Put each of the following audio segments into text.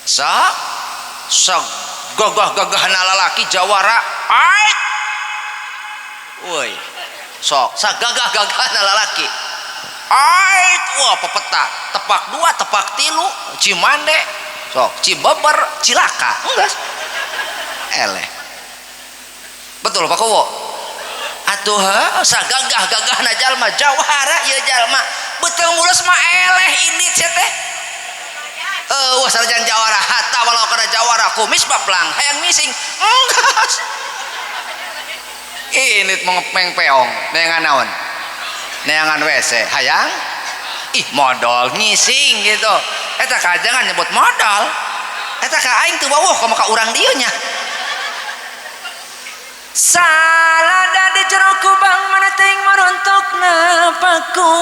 Sok sok gagah-gagahna lalaki jawara ait. Woi. Sok sagagah-gagahna lalaki. Ait, wah pepeta, tepak dua, tepak tilu, Cimande, sok Cibeber, Cilaka. Enggak. Eleh. Betul Pak Kowo? Atuh heuh sagagah-gagahna jalma jawara ieu jalma. Beuteung mulus mah eleh ini sia teh. Wah sarajan jawara hatta walau kana jawara kumis baplang hayang mising. Enggak. Ini mengepeng peong neangan naon? Neangan WC hayang ih modal ngising gitu. Eta kajangan nyebut modal. Eta ka aing teu wawuh komo ka urang dieu nya. Salada di jero kubang mana teuing marontokna paku.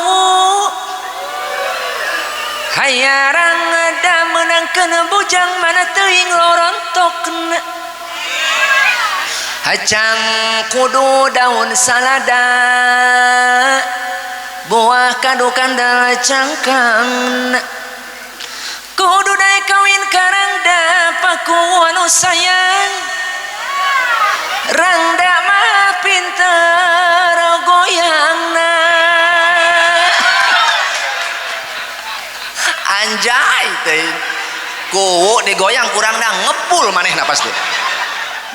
Hayarang ada menangkeun bujang mana teuing lorontokna. Hacang kudu daun salada buah kadu kandal cangkang kudu daek kawin karangda paku anu sayang rangda mah pinter goyangna. Anjay teh kuwu digoyang kurangna ngebul manehna pasti.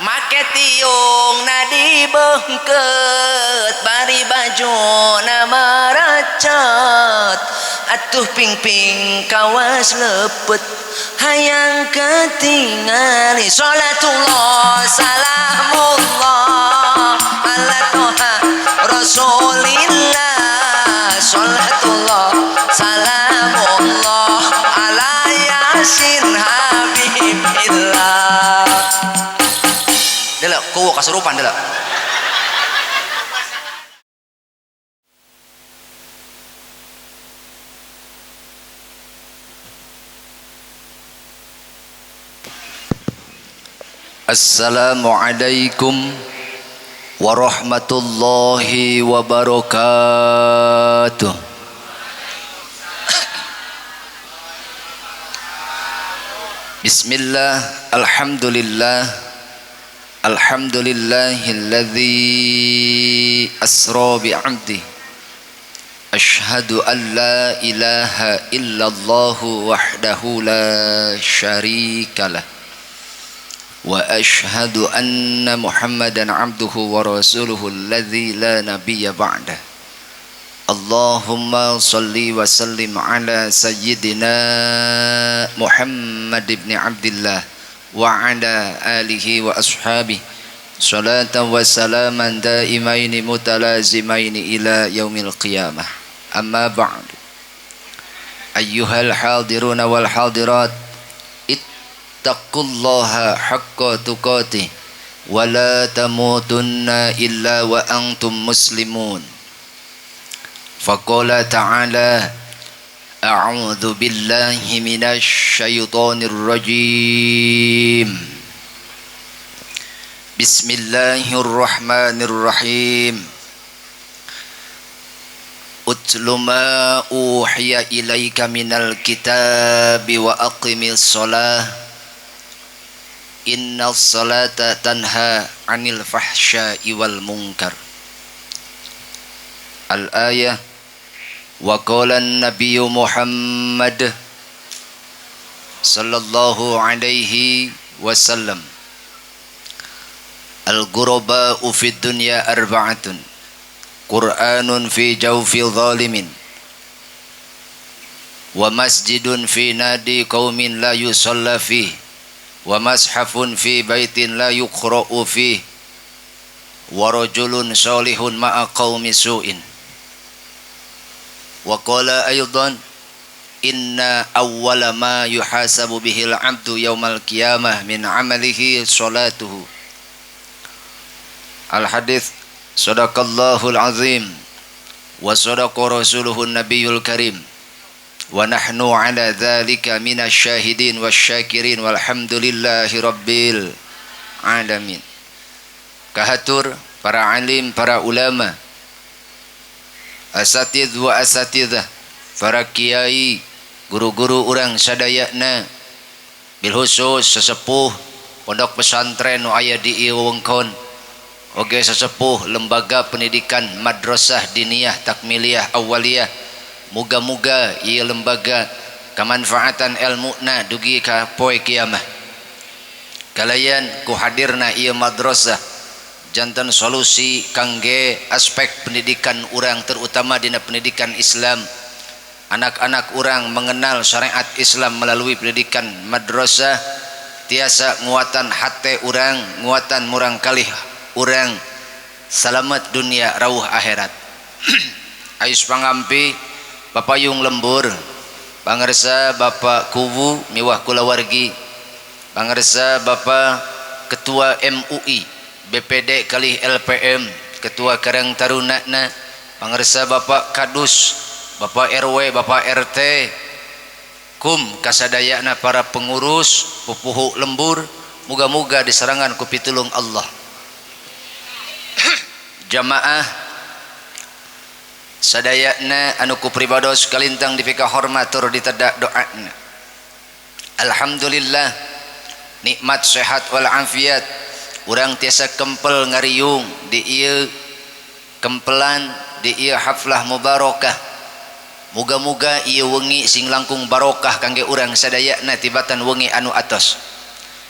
Make tiung na dibengket bari baju na maracet atuh ping-ping kawas lepet hayang ketingali salatullah salamullah ala toha rasulillah salatullah salamullah ala yasin habibillah. Delok kuwu kasurupan delok. Assalamualaikum warahmatullahi wabarakatuh. Bismillah, alhamdulillah, alhamdulillahilladzi asra bi'abdihi. Ashhadu an la ilaha illallah wahdahu la syarikalah. Wa ashhadu anna Muhammadan abduhu wa rasuluhu alladzi la nabiyya ba'dah. Allahumma salli wa sallim ala sayyidina Muhammad ibn Abdillah wa ala alihi wa ashabihi salatan wa salaman daimaini mutalazimaini ila yaumil qiyamah. Amma ba'du. Ayyuhal hadiruna wal hadirat, ittaqullaha haqqa tuqatih wa la tamutunna illa wa antum muslimun. Faqala ta'ala, a'udzu billahi minasy syaithanir rajim. Bismillahirrahmanirrahim. Utlu ma uhiya ilaika minal kitabi wa aqimis shalah. Innas salata tanha 'anil fahsya'i wal munkar. Al-ayah. Wa qala an-nabiyyu Muhammad sallallahu alaihi wasallam, al-ghuraba'u fid dunya arba'atun, Qur'anun fi jawfi zalimin, wa masjidun fi nadi qaumin la yusalla fih, wa mashafun fi baitin la yuqra'u fih, wa rajulun salihun ma'a qaumi su'in. Wa qala aydan, inna awwala ma yuhasabu bihil 'abdu yaumal qiyamah min 'amalihi salatuhu. Al hadits. Sadaqallahul azim wa sadaqa rasuluhun nabiyul karim wa nahnu ala dzalika minasyahidin wasyakirin walhamdulillahi rabbil alamin. Kahatur para alim, para ulama, asatidz wa asatidzah, para kiai, guru-guru urang sadayana, Bil khusus sesepuh pondok pesantren nu aya di ieu wewengkon, oge sesepuh lembaga pendidikan Madrasah Diniyah Takmiliyah Awaliyah. Muga-muga ieu lembaga kamanfaatan ilmuna dugi ka poe kiamah. Kalayan ku hadirna ieu madrasah janten solusi kangge aspek pendidikan urang, terutama dina pendidikan Islam. Anak-anak urang mengenal syariat Islam melalui pendidikan madrasah, tiasa nguatan hate urang, nguatan murang kalih urang, salamet dunia rauh akhirat. Ayus pangampi papayung lembur pangersa Bapak Kuwu miwah kulawargi, pangersa Bapak Ketua MUI BPD kalih LPM, Ketua Karang Taruna na, pangersa Bapak Kadus, Bapak RW, Bapak RT, kum kasadayana para pengurus pupuhu lembur, muga-muga diserangan ku pitulung Allah. Jamaah sadayana anu ku pribados kalintang dipika hormat tur ditedak doana. Alhamdulillah nikmat sehat wal afiat urang tiasa kempel ngariung di ieu kempelan di ieu haflah mubarakah. Muga-muga ieu wengi sing langkung barokah kangge urang sadayana tibatan wengi anu atos,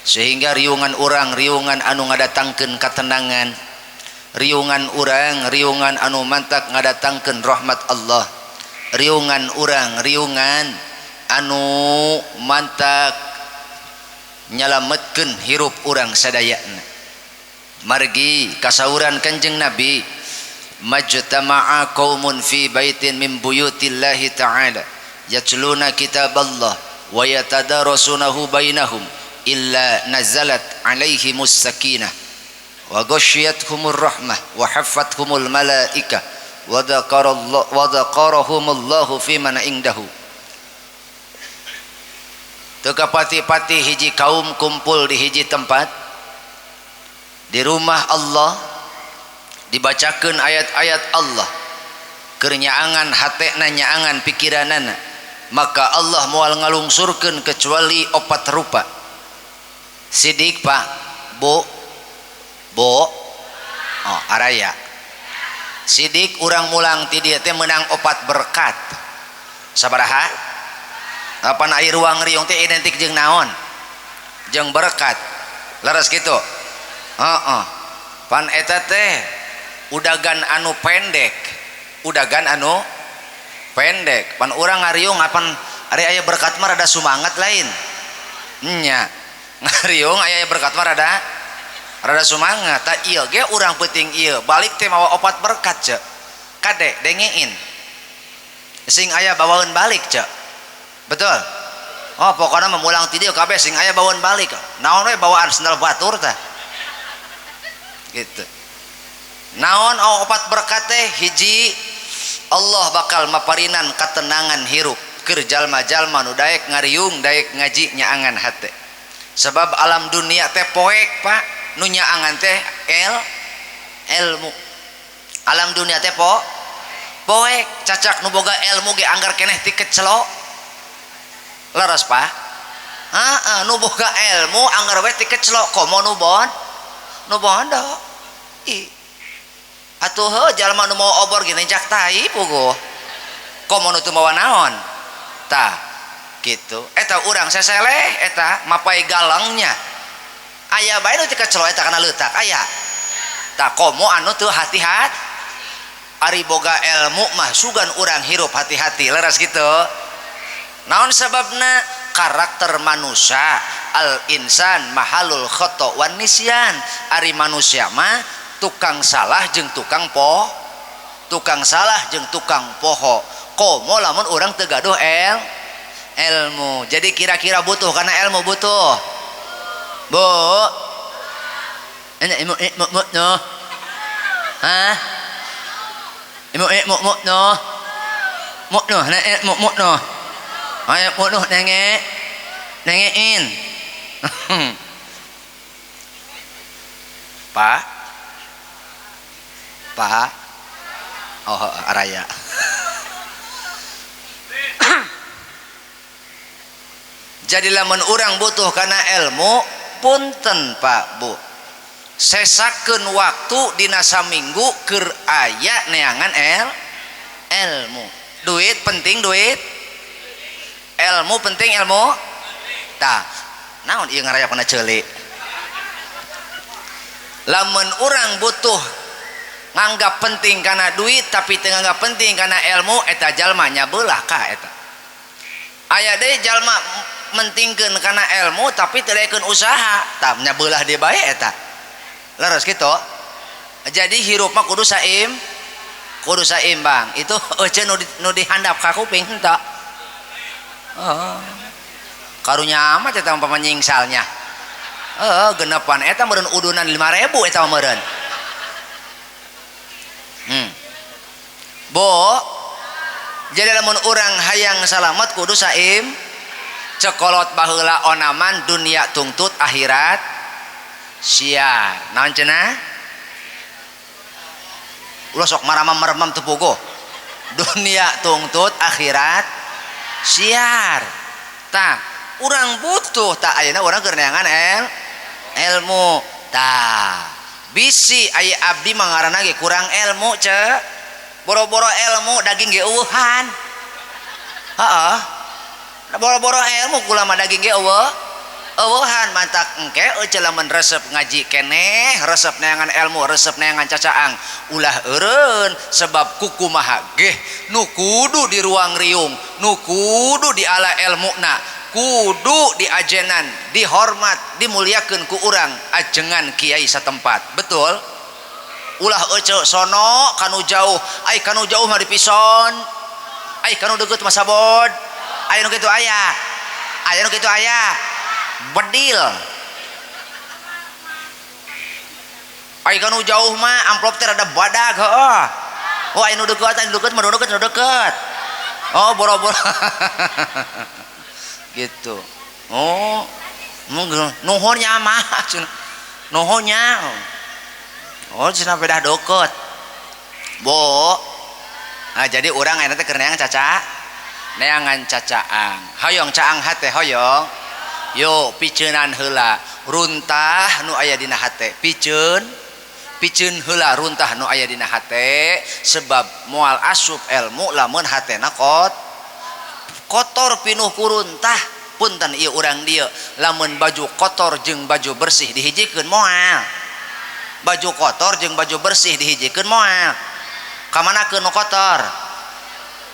sehingga riungan urang riungan anu ngadatangkeun katenangan, riungan urang riungan anu mantak ngadatangkeun rahmat Allah, riungan urang riungan anu mantak nyalametkeun hirup urang sadayana. Margi kasauran Kanjeng Nabi, majtama'a qaumun fi baitin min buyutillahi ta'ala yatluna kitaballah wa yatadarasunahu bainahum illa nazalat alaihimus sakinah wa ghasyiyatuhumur rahmah wa haffathumul malaikah wa dzakarakumullahu fi man indahu. Teu kapati-pati hiji kaum kumpul di hiji tempat di rumah Allah, dibacakeun ayat-ayat Allah, keur nyaangan hatena, nyaangan pikiranana, maka Allah moal ngalungsurkeun kecuali opat rupa. Sidik Pak, Bu, Bu, oh araya. Sidik urang mulang ti dieu teh meunang opat berkat. Sabaraha? Apan air ruang riung teh identik jeung naon? Jeung berkat. Leres kitu? Heeh. Pan eta teh udagan anu pendek, udagan anu pendek. Pan urang ngariung apan ari aya berkat mah rada sumangat lain. Nya. Ngariung aya berkat mah rada sumangat. Tah ieu ge urang peuting ieu balik teh mawa opat berkat ce. Kade dengein. Sing aya bawaeun balik ce. Betul? Oh pokona mah mulang ti dieu kabeh sing aya bawaeun balik. Naon we bawaan sendal batur tah. Gitu. Naon opat berkat teh? Hiji, Allah bakal maparinan katenangan hirup keur jalma-jalma nu daek ngariung, daek ngaji nyaangan hate. Sebab alam dunia teh poek Pak, nu nyaangan teh ilmu. Alam dunia teh poek, cacak nu boga ilmu ge anggar keneh ti kecelok. Leres Pak? Heeh, nu boga ilmu anggar we ti kecelok, komo nu nu bondo. Ih. Atuh heuh jalma nu mau obor gini jak tai puguh. Komo nu teu mawa naon? Tah, gitu. Eta urang seseleh eta mapai galangnya. Aya bae nu teu kecelok eta kana leutak aya. Tah komo anu teu hati-hati. Ari boga ilmu mah sugan urang hirup hati-hati, leres gitu. Naon sababna? Karakter manusia al insan mahalul khoto wan nisyan. Ari manusia mah tukang salah jeung tukang poho, tukang salah jeung tukang poho. Komo lamun urang teu gaduh ilmu. Jadi kira-kira butuh karena ilmu butuh. Bu. Ini ilmu ilmu no. Hah? Ilmu ilmu no. Mu no, na ilmu mu no. Ayo mu no nenge. Nengein. Pak. Pak. Oh, araya. Jadi lamun urang butuh kana ilmu, punten Pak Bu, sesakeun waktu dina saminggu keur aya neangan ilmu. Duit penting, duit ilmu penting, ilmu tah naon ieu ngaraya kana ceuli. Lamun urang butuh nganggap penting kana duit tapi teu nganggap penting kana ilmu, eta jalma nya beulah ka eta. Aya deui jalma mentingkeun kana ilmu tapi teu daekeun usaha, tah nya beulah deui bae eta. Leres kitu. Jadi hirup mah kudu saim, kudu saimbang. Itu euceun nu dihandap ka kuping henteu. Heeh. Karunya amat eta umpama nyingsalnya. Heeh, genepan eta meureun udunan 5.000 eta meureun. Bo, jadi lamun urang hayang salamet kudu saim. Cekolot baheula onaman dunia tungtut akhirat siar. Naon cenah? Ulah sok maramam meremam teu puguh. Dunia tungtut akhirat siar. Tah, urang butuh tah ayeuna urang keur neangan ilmu. Tah, bisi aya abdi mah ngaranna ge kurang ilmu ce. Boro-boro ilmu daging ge eueuhan. Heeh. Boro-boro ilmu kula mah daging ge eueuhan mantak engke euceun lamun resep ngaji keneh, resep neangan ilmu, resep neangan cacaang, ulah eureun sebab kukumaha geh nu kudu di ruang riung, nu kudu di ala ilmuna, kudu diajenan, dihormat, dimuliakeun ku urang ajengan kiai satempat. Betul? Ulah ece sono kanu jauh, ai kanu jauh mah dipison, ai kanu deukeut mah sabod, aya nu kitu aya, aya nu kitu aya, bedil. Ai kanu jauh mah amplop teh rada badag heueuh. Oh aya nu deukeut, aya nu deukeut mah deukeut, nu deukeut. Oh boro-boro. Gitu. Oh, nuhun nya mah cenah. Nuhun nya. Oh cenah pedah deukeut. Bo. Nah, jadi urang ayeuna teh keur neangan caca, neangan cacaang. Hoyong caang hate hoyong. Yo piceunan heula runtah nu aya dina hate. Piceun, piceun heula runtah nu aya dina hate sebab moal asup ilmu lamun hatena kotor pinuh ku runtah. Punten ieu urang dieu lamun baju kotor jeung baju bersih dihijikeun moal. Baju kotor jeung baju bersih dihijikeun moal. Kamanakeun nu kotor?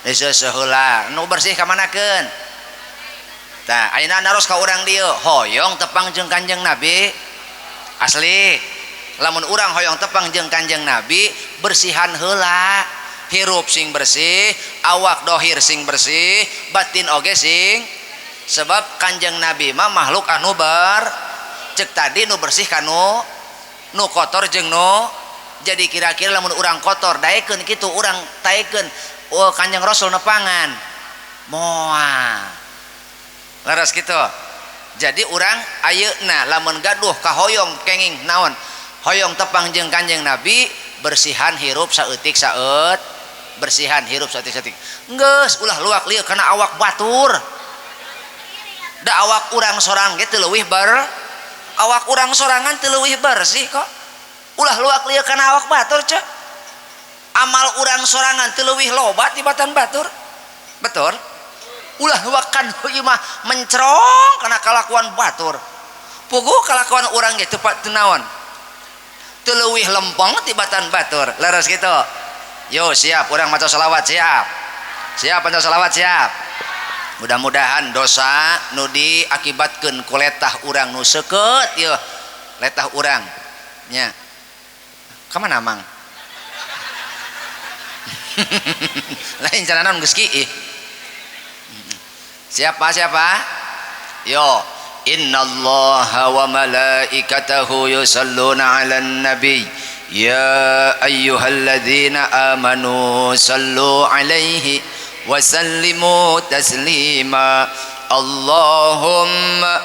Diseuseut heula. Nu bersih kamanakeun? Tah ayeuna naros ka urang dieu hoyong tepang jeung Kanjeng Nabi asli. Lamun urang hoyong tepang jeung Kanjeng Nabi bersihan heula. Hirup sing bersih, awak dohir sing bersih, batin oge sing. Sebab Kanjeng Nabi mah makhluk anu ber cek tadi nu bersih kanu nu kotor jeung nu. Jadi kira-kira lamun urang kotor daekeun kitu urang taekeun oh Kanjeng Rasul nepangan moal. Leres kitu. Jadi urang ayeuna lamun gaduh kahoyong kenging naon hoyong tepang jeung Kanjeng Nabi bersihan hirup saeutik saeut, bersihan hirup saeutik saeutik. Geus ulah luak lieu kana awak batur. Da awak urang sorang ge teu leuwih ber, awak urang sorangan teu leuwih bersih kok. Ulah luak lieu kana awak batur cek. Amal urang sorangan teu leuwih loba tibatan batur. Betul? Ulah luakan ieu mah mencrong kana kalakuan batur. Puguh kalakuan urang ge teu naon. Teu leuwih lempeng tibatan batur. Leres kitu. Yo siap urang maca selawat siap. Siap maca selawat siap. Mudah-mudahan dosa nu diakibatkeun ku letah urang nu seukeut ieu letah urang nya. Ka mana mang? Lain jalanan geus kiih. Siapa siapa? Yo, innallaha wa malaikatahu yusalluna 'alan nabi ya ayyuhalladzina amanu sallu 'alaihi wa sallimu taslima. Allahumma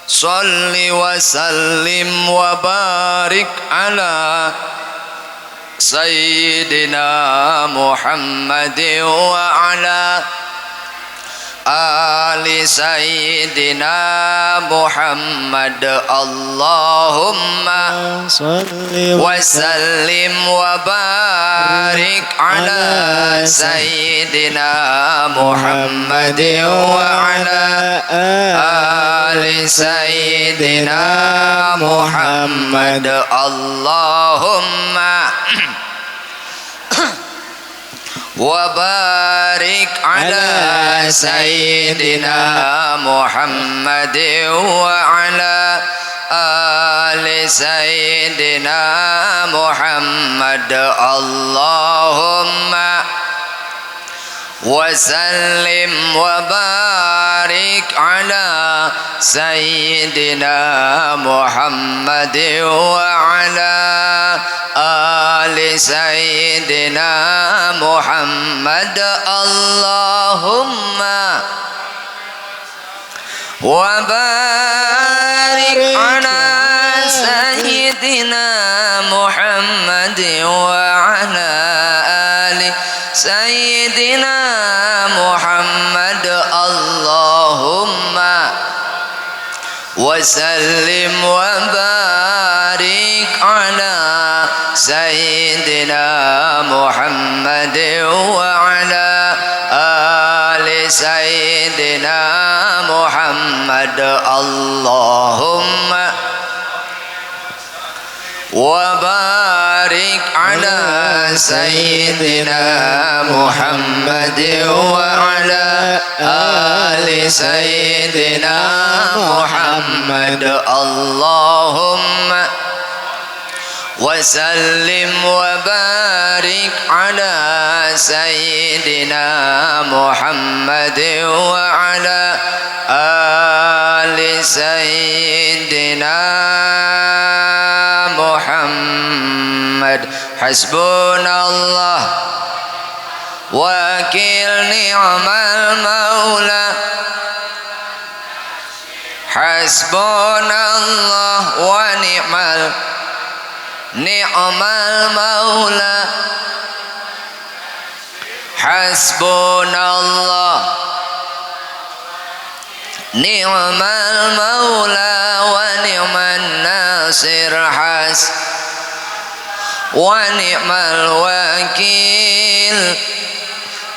salli wa sallim wa barik ala sayyidina Muhammadin wa ala آل سيدنا محمد اللهم صل وسلم وبارك على سيدنا محمد وعلى آل سيدنا محمد اللهم وبارك على سيدنا محمد وعلى آل سيدنا محمد اللهم وسلم وبارك على سيدنا محمد وعلى آل سيدنا محمد اللهم وبارك على سيدنا محمد وعلى آل سيدنا محمد اللهم وسلم وبارك على سيدنا محمد وعلى آل سيدنا محمد اللهم وبارك على سيدنا محمد وعلى آل سيدنا محمد اللهم وسلم وبارك على سيدنا محمد وعلى آل سيدنا محمد حسبنا الله وكيل نعم المولى حسبنا الله ونعم نعم المولى حسبنا الله نعم المولى ونعم الناصر حس ونعم الوكيل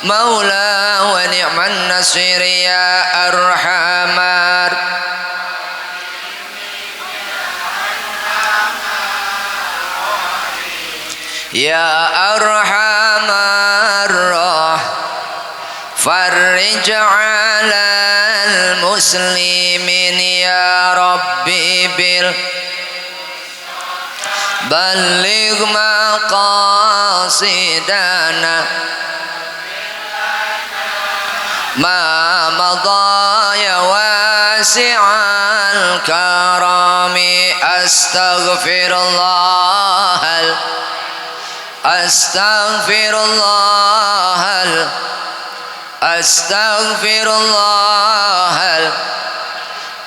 مولى ونعم النصير يا أرحم يا أرحم الراحمين فرج على المسلمين يا ربي بال بلغ مقاصدنا ما مضى يا واسع الكرم أستغفر الله أستغفر الله أستغفر الله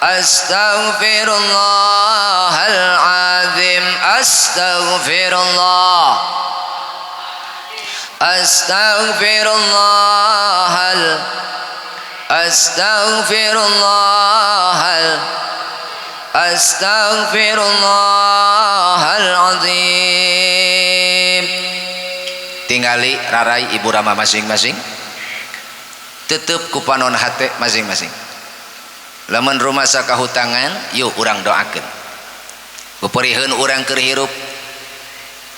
أستغفر الله العظيم أستغفر الله أستغفر الله أستغفر الله أستغفر الله العظيم. Tingali rarai ibu rama masing-masing, tetep ku panon hate masing-masing. Lamun rumasa kahutangan, yuk urang doakeun. Beperiheun urang keur hirup,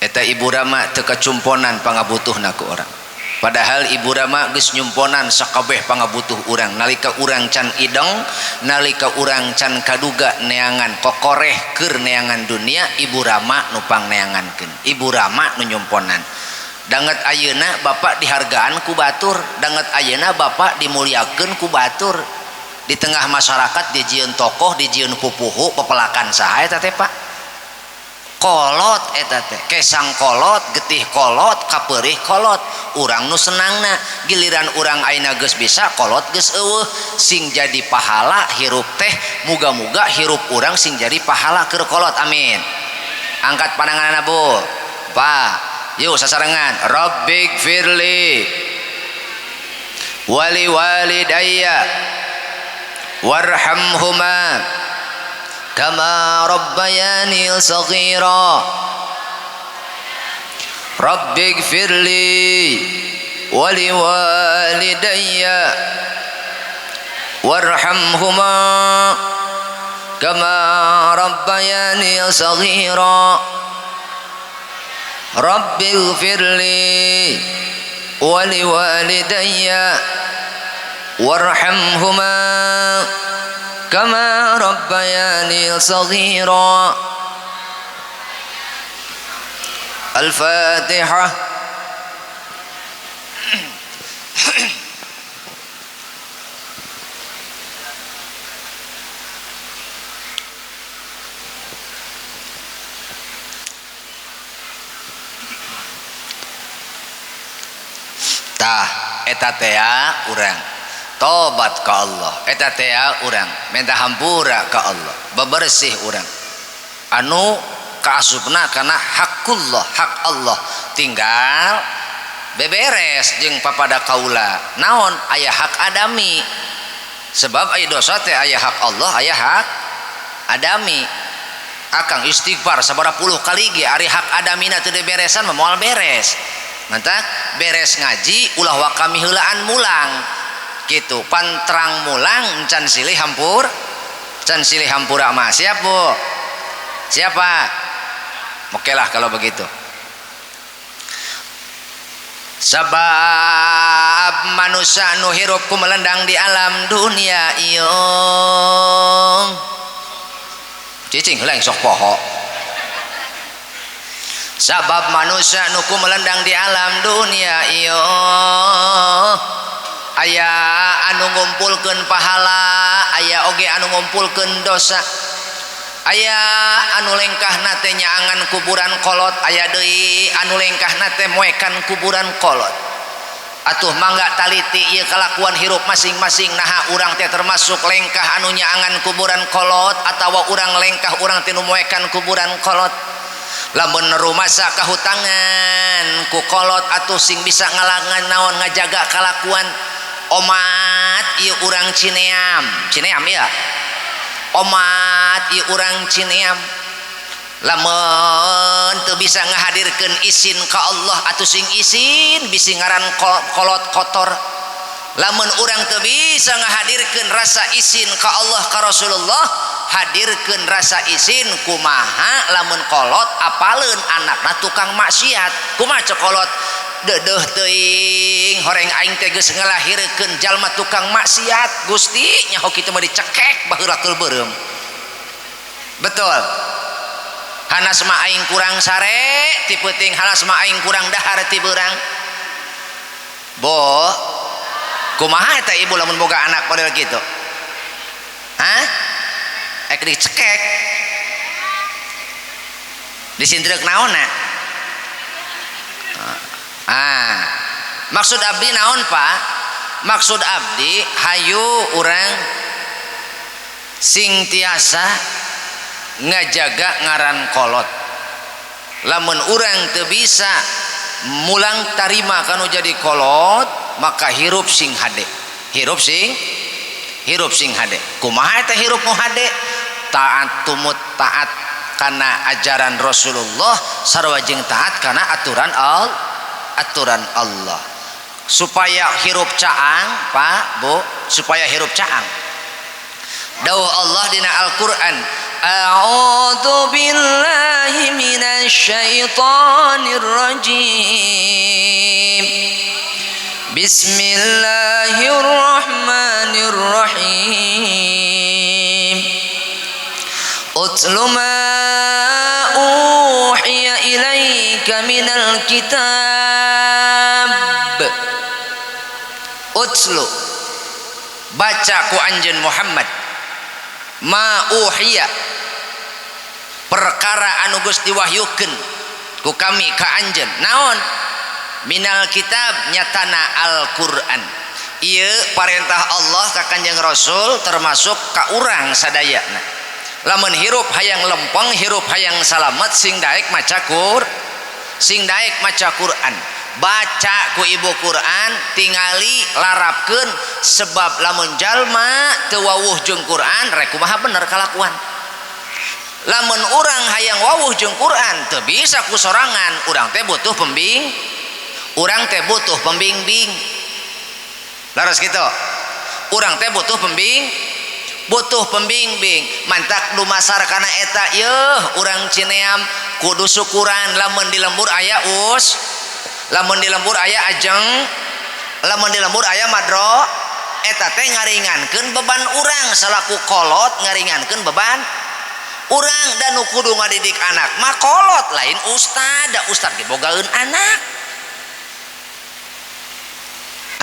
eta ibu rama teu kacumponan pangabutuhna ku urang. Padahal ibu rama geus nyumponan sakabeh pangabutuh urang. Nalika urang can ideng, nalika urang can kaduga neangan kokoreh keur neangan dunia, ibu rama nu pangneangankeun, ibu rama nu nyumponan. Danget ayeuna bapak dihargaan ku batur, danget ayeuna bapak dimuliakeun ku batur. Di tengah masyarakat dijieun tokoh, dijieun pupuhu, pepelakan saha eta teh Pak? Kolot eta teh, kesang kolot, getih kolot, kapeurih kolot. Urang nu senangna, giliran urang ayeuna geus bisa, kolot geus eueuh. Sing jadi pahala hirup teh, muga-muga hirup urang sing jadi pahala keur kolot, amin. Angkat pandanganna Bu. Pak, yuk sasarengan. Rabbik firli wa liwalidayya warhamhuma kama rabbayani saghira. Rabbighfirli wa liwalidayya warhamhuma kama rabbayani saghira. Rabbighfirli wa liwalidayya warhamhuma kama rabbayani saghira. Al-Fatihah. Tah eta teh urang tobat ka Allah, eta teh urang minta hampura ka Allah, bebersih urang anu kaasupna kana hakullah, hak Allah. Tinggal beberes jeung papada kaula naon aya hak adami, sebab aya dosa teh aya hak Allah, aya hak adami. Akang istighfar sabaraha puluh kali ge ari hak adamina teu diberesan mah moal beres. Mantak beres ngaji ulah wakami heulaan mulang gitu, pantrang mulang can silih hampur, can silih hampura mah. Siap Bu? Siapa? Oke lah kalau begitu. Sebab manusia nu hirup ku melendang di alam dunia ieu. Cicing heula sok poho. Sabab manusia nu ku melendang di alam dunia ieu aya anu ngumpulkeun pahala, aya oge anu ngumpulkeun dosa. Aya anu lengkahna teh nyaangan kuburan kolot, aya deui anu lengkahna teh moekan kuburan kolot. Atuh mangga taliti ieu kalakuan hirup masing-masing, naha urang teh termasuk lengkah anu nyaangan kuburan kolot atawa urang lengkah urang teh nu moekan kuburan kolot. Lamun rumasa kahutangan ku kolot atuh sing bisa ngalangan naon ngajaga kalakuan. Omat ieu urang Cineam, Cineam ya. Omat ieu urang Cineam lamun teu bisa ngahadirkeun isin ka Allah atuh sing isin bisi ngaran kolot kotor. Lamun urang teu bisa ngahadirkeun rasa isin ka Allah ka Rasulullah, hadirkeun rasa isin kumaha lamun kolot apaleun anakna tukang maksiat. Kumaha cek kolot? Dedeuh teuing horeng aing teh geus ngalahirkeun jalma tukang maksiat. Gusti nyaho kitu mah dicekek baheula keul beureum. Betul. Hanas mah aing kurang sare ti peuting, hanas mah aing kurang dahar ti beurang. Bo kumaha eta ibu lamun boga anak model kitu? Hah? Ek dicekek. Disindreuk naonna? Ah, maksud abdi naon Pak? Maksud abdi hayu urang sing tiasa ngajaga ngaran kolot. Lamun urang teu bisa mulang tarima kanu jadi kolot, maka hirup sing hade. Hirup sing hade. Kumaha eta hirup nu hade? Taat tumut taat kana ajaran Rasulullah sarua jeung taat kana aturan Allah. Aturan Allah supaya hirup caang Pak Bu, supaya hirup caang. Dawuh Allah dina Al-Qur'an, a'udzu billahi minasyaitonir rajim, bismillahirrahmanirrahim, utlu ma uhiya ilaika minal kitab. Utslu, baca ku anjeun Muhammad, ma uhiya, perkara anu geus diwahyukeun ku kami ka anjeun. Naon? Minal kitab, nyatana Al-Qur'an. Ieu parentah Allah ka Kanjeng Rasul termasuk ka urang sadayana. Lamun hirup hayang lempeng, hirup hayang salamet, sing daek maca Qur'an, sing daek maca Qur'an. Baca ku ibu Quran, tingali larapkeun, sebab lamun jalma teu wawuh jeung Quran rek kumaha bener kalakuan. Lamun urang hayang wawuh jeung Quran teu bisa ku sorangan, urang teh butuh pembing, urang teh butuh pembimbing. Laras kitu. Urang teh butuh pembing, butuh pembimbing. Mantak dumasar kana eta yeuh urang Cineam kudu syukuran lamun di lembur aya us, lamun di lembur aya ajeng, lamun di lembur aya madro, eta teh ngaringankeun beban urang salaku kolot, ngaringankeun beban urang. Dan nu kudu ngadidik anak mah kolot, lain ustad, da ustad ge bogaeun anak.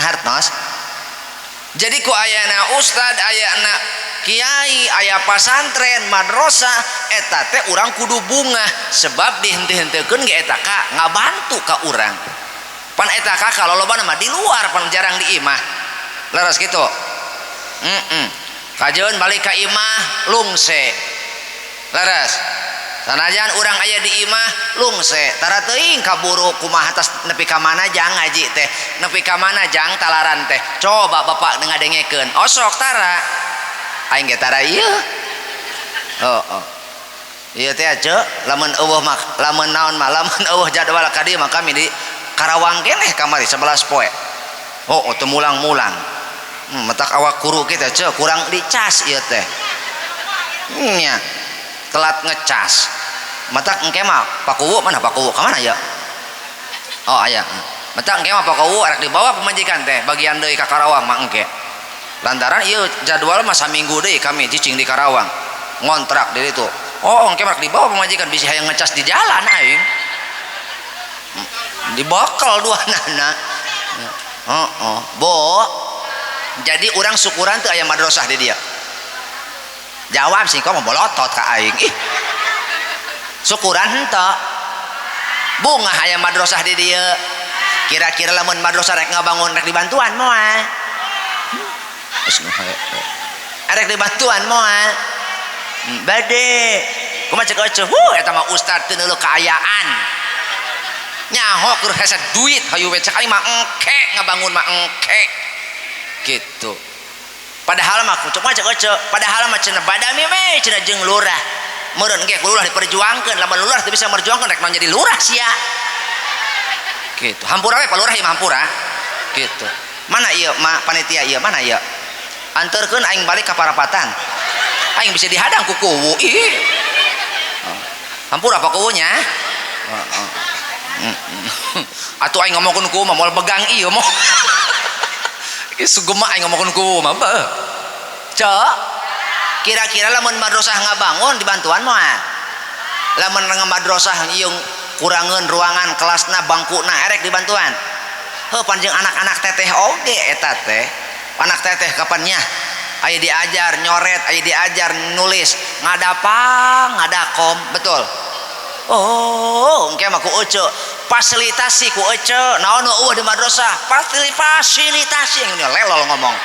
Hartos. Jadi ku ayana ustad, ayana kiai, aya pasantren, madrasah, eta teh urang kudu bungah sebab dihenteu-henteukeun ge eta ka ngabantu ka urang. Pan eta ka kalolobana mah di luar, pan jarang di imah. Leres kitu. Kajeun balik ka imah lungse. Leres. Sanajan urang aya di imah lungse, tara teuing kaburu kumaha tas nepi ka mana jang ngaji teh, nepi ka mana jang talaran teh. Coba bapak ngadengekeun, osok tara. Aing ge tara ieu. Oh. Ieu teh ce, lamun eueuh mah, lamun naon mah, lamun eueuh jadwal ka dieu mah kami di Karawang keneh kamari 11 poe. Oh, teu mulang-mulang. Matak awak kuru kita ce, kurang dicas ieu teh. Nya. Telat ngecas. Matak engke mah Pakuwu mana Pakuwu ka mana ya? Oh aya. Matak engke mah Pakuwu arek dibawa pemajikan teh bagian deui ka Karawang mah engke. Lantaran ieu jadwal mah saminggu deui kami cicing di Karawang. Ngontrak di ditu. Oh engke mah dibawa pemajikan bisi hayang ngecas di jalan aing. Dibakal dua nana. Oh, bo. Jadi urang syukuran teu aya madrasah di dia. Jawab sih kok mau bolotot ka aing. Ih. Syukuran henteu. Bungah aya madrasah di dieu. Kira-kira lamun madrasah rek ngabangun rek dibantuan moal. Geus nu hae. Rek dibantuan moal. Bade. Kumaha cek eceuh? Huh, eta mah ustad teu neuleuh kaayaan. Nyaho keur hese duit hayu we cek aing mah engke ngabangun mah engke. Gitu. Padahal mah kucuk mah cek eceu, padahal mah cenah badami we cenah jeung lurah. Meureun ge ku lurah diperjuangkeun, lamun lurah teu bisa merjuangkeun rek naon jadi lurah sia. Gitu. Hampura we Pak Lurah ieu mah hampura. Gitu. Mana ieu ma panitia ieu mana ieu? Anterkeun aing balik ka parapatan. Aing bisa dihadang ku kuwu. Ih. Hampura Pak kuwunya. Heeh. Atuh aing ngomongkeun kuwu mah moal begang ieu mah. Ieu sugema aing ngomongkeun kuwu mah beuh. Cok. Kira-kira lamun madrasah ngabangun dibantuan moal? Lamun madrasah ieu kurangeun ruangan kelasna bangkuna erek dibantuan. Heuh panjang anak-anak teteh oge eta teh. Anak teteh kapannya aya diajar nyoret, aya diajar nulis, ngadapang, ngadakom, betul. Oh, engke mah ku ece, fasilitasi ku ece, naon nu eueuh di madrasah, fasilitasi yang ini lelol ngomong.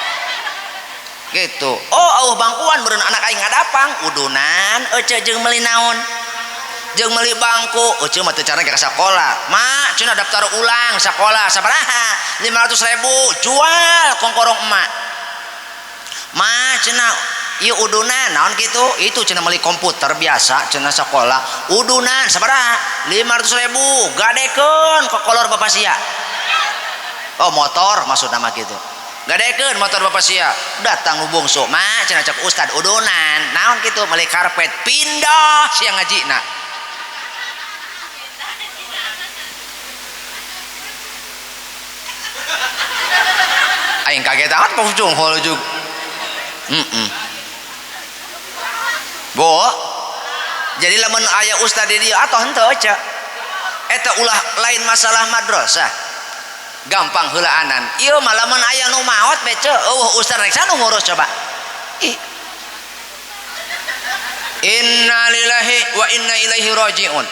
Gitu. Oh, eueuh bangkuan meureun anak aing ngadapang, udunan ece jeung meuli naon? Jeung meuli bangku, ece mah teu cara ka sakola. Ma, cenah daftar ulang sakola sabaraha? 500.000, jual kongkorong emak. Ma, cenah ieu udunan naon kitu? Itu cenah meuli komputer biasa cenah sakola. Udunan sabaraha? 500.000, gadekeun kokolor bapak sia. Oh, motor maksudna mah kitu. Gadekeun motor bapak sia. Datang nu bungsu, ma cenah cek ustad udunan. Naon kitu? Meuli karpet, pindah sia ngajina. Aing kaget amat Pak Ujung holujug. Bo. Jadi lamun aya ustad di dieu atoh henteu cek. Eta ulah lain masalah madrasah. Gampang heulaanan. Ieu mah lamun aya nu maot be ceu, eueuh ustad rek sanu ngurus coba. Ih. Innalillahi wa inna ilaihi rajiun.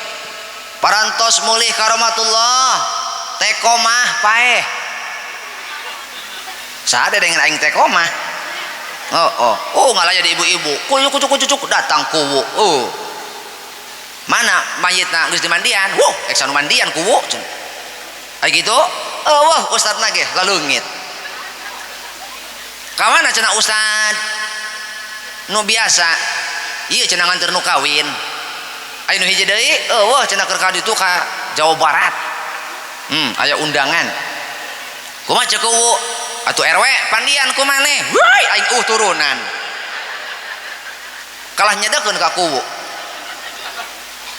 Parantos mulih karomatullah. Tekomah paeh. Saha dengan aing tekomah. Oh, oh, oh ngalaya di ibu-ibu. Kuyuk kucuk kucuk datang kuwu. Oh. Mana mayitna geus dimandian? Wuh, ek sanu mandian kuwu cenah. Ai kitu eueuh ustadna ge laleungit. Ka mana cenah ustad? Nu biasa. Ieu cenah nganteur nu kawin. Aya nu hiji deui eueuh cenah keur ka ditu ka Jawa Barat. Aya undangan. Kumaha ceuk kuwu? Atuh RW pandian ku maneh. Woi aing turunan. Kalah nyedekeun ka kuwu.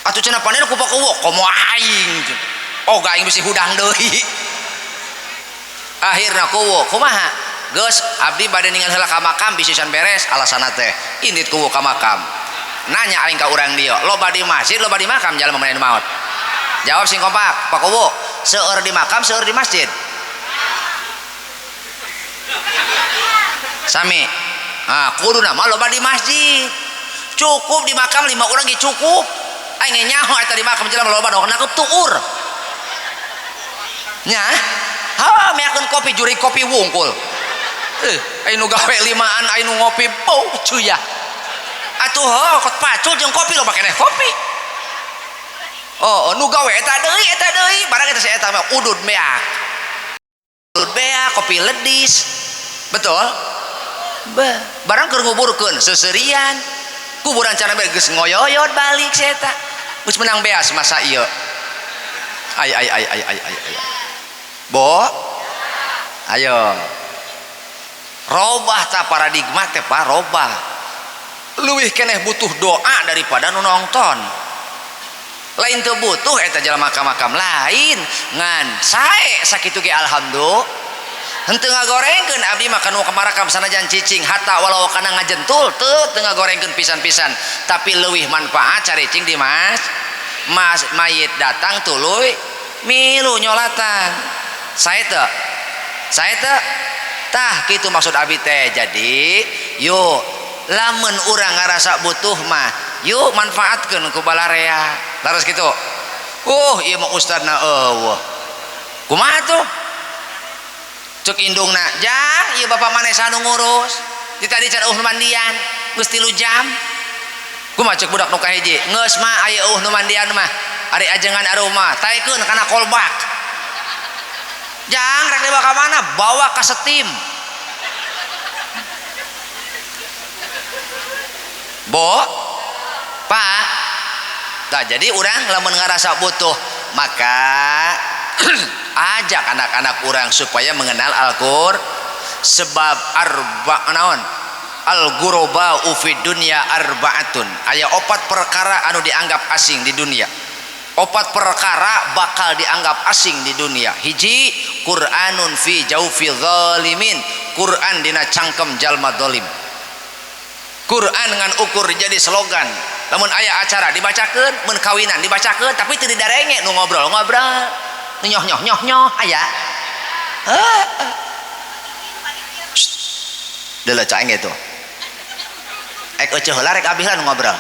Atuh cenah pandian ku Pak Kuwu komo aing. Oh ga aing bisi hudang deui. Akhirna kuwu kumaha? Geus abdi bade ningal heula ka makam bisi can beres alasanna teh. Indit kuwu ka makam. Nanya aing ka urang dieu, loba di masjid loba di makam jalma maneh nu maot. Jawab sing kompak, Pak Kuwu, seueur di makam seueur di masjid. Sami. Ah, kuduna mah loba di masjid. Cukup di makam 5 urang ge cukup. Aing nyaho eta di makam jelema loba dok nangkep tuur. Nya? Ha, meakeun kopi juri kopi wungkul. Aing nu gawe limaan aing nu ngopi bau cuyah. Atuh heuh kot pacul jeung kopi loba keneh kopi. Oh, nu gawe eta deui barang eta si eta mah udud beak. Udud beak kopi ledis. Betul? Bah, barang keur nguburkeun seuseurian. Kuburan cara bae geus ngoyoyot balik si eta. Geus menang beas masa ieu. Ay ay ay ay ay ay ay. Bo. Ayo. Robah ta paradigma teh Pak, robah. Leuwih keneh butuh doa daripada nu nongton. Lain teu butuh eta jelema ka makam lain, ngan sae sakitu ge alhamdulillah. Henteu ngagorengkeun abdi mah kanu kamarakam sanajan cicing hatta walau kana ngajentul teu ngagorengkeun pisan-pisan, tapi leuwih manfaat caricing di mas. Mas mayit datang tuluy milu nyolatan. Sae teu? Sae teu? Tah kitu maksud abi teh. Jadi yuk lamun urang ngarasa butuh mah yuk manfaatkeun ku balarea. Laras kitu. Ieu mah ustadna eueuh. Kumaha tuh? Cek indungna, jang ieu bapak maneh sanu ngurus. Di tadi can eueuh mandian, geus 3 jam. Kumaha cek budak nu kahiji? Geus mah aya eueuh nu mandian mah. Ari ajengan arumah, taekeun kana kolbak. Jang rek dibawa ka mana? Bawa ka setim. Bo, Pak. Nah, jadi urang lamun ngarasa butuh, maka ajak anak-anak urang supaya mengenal Al-Qur'an. Sebab arba naon? Al-ghuraba fi dunya arbaatun. Aya 4 perkara anu dianggap asing di dunia. 4 perkara bakal dianggap asing di dunia. Hiji, Qur'anun fi jaufi zalimin. Qur'an dina cangkem jalma zalim. Qur'an ngan ukur jadi slogan. Lamun aya acara dibacakeun, mun kawinan dibacakeun, tapi teu didarenge nu ngobrol-ngobrol, nu nyoh-nyoh-nyoh-nyoh aya. Heeh. Deuleu ca aing itu. Ek euceuh heula rek abdi heula nu ngobrol.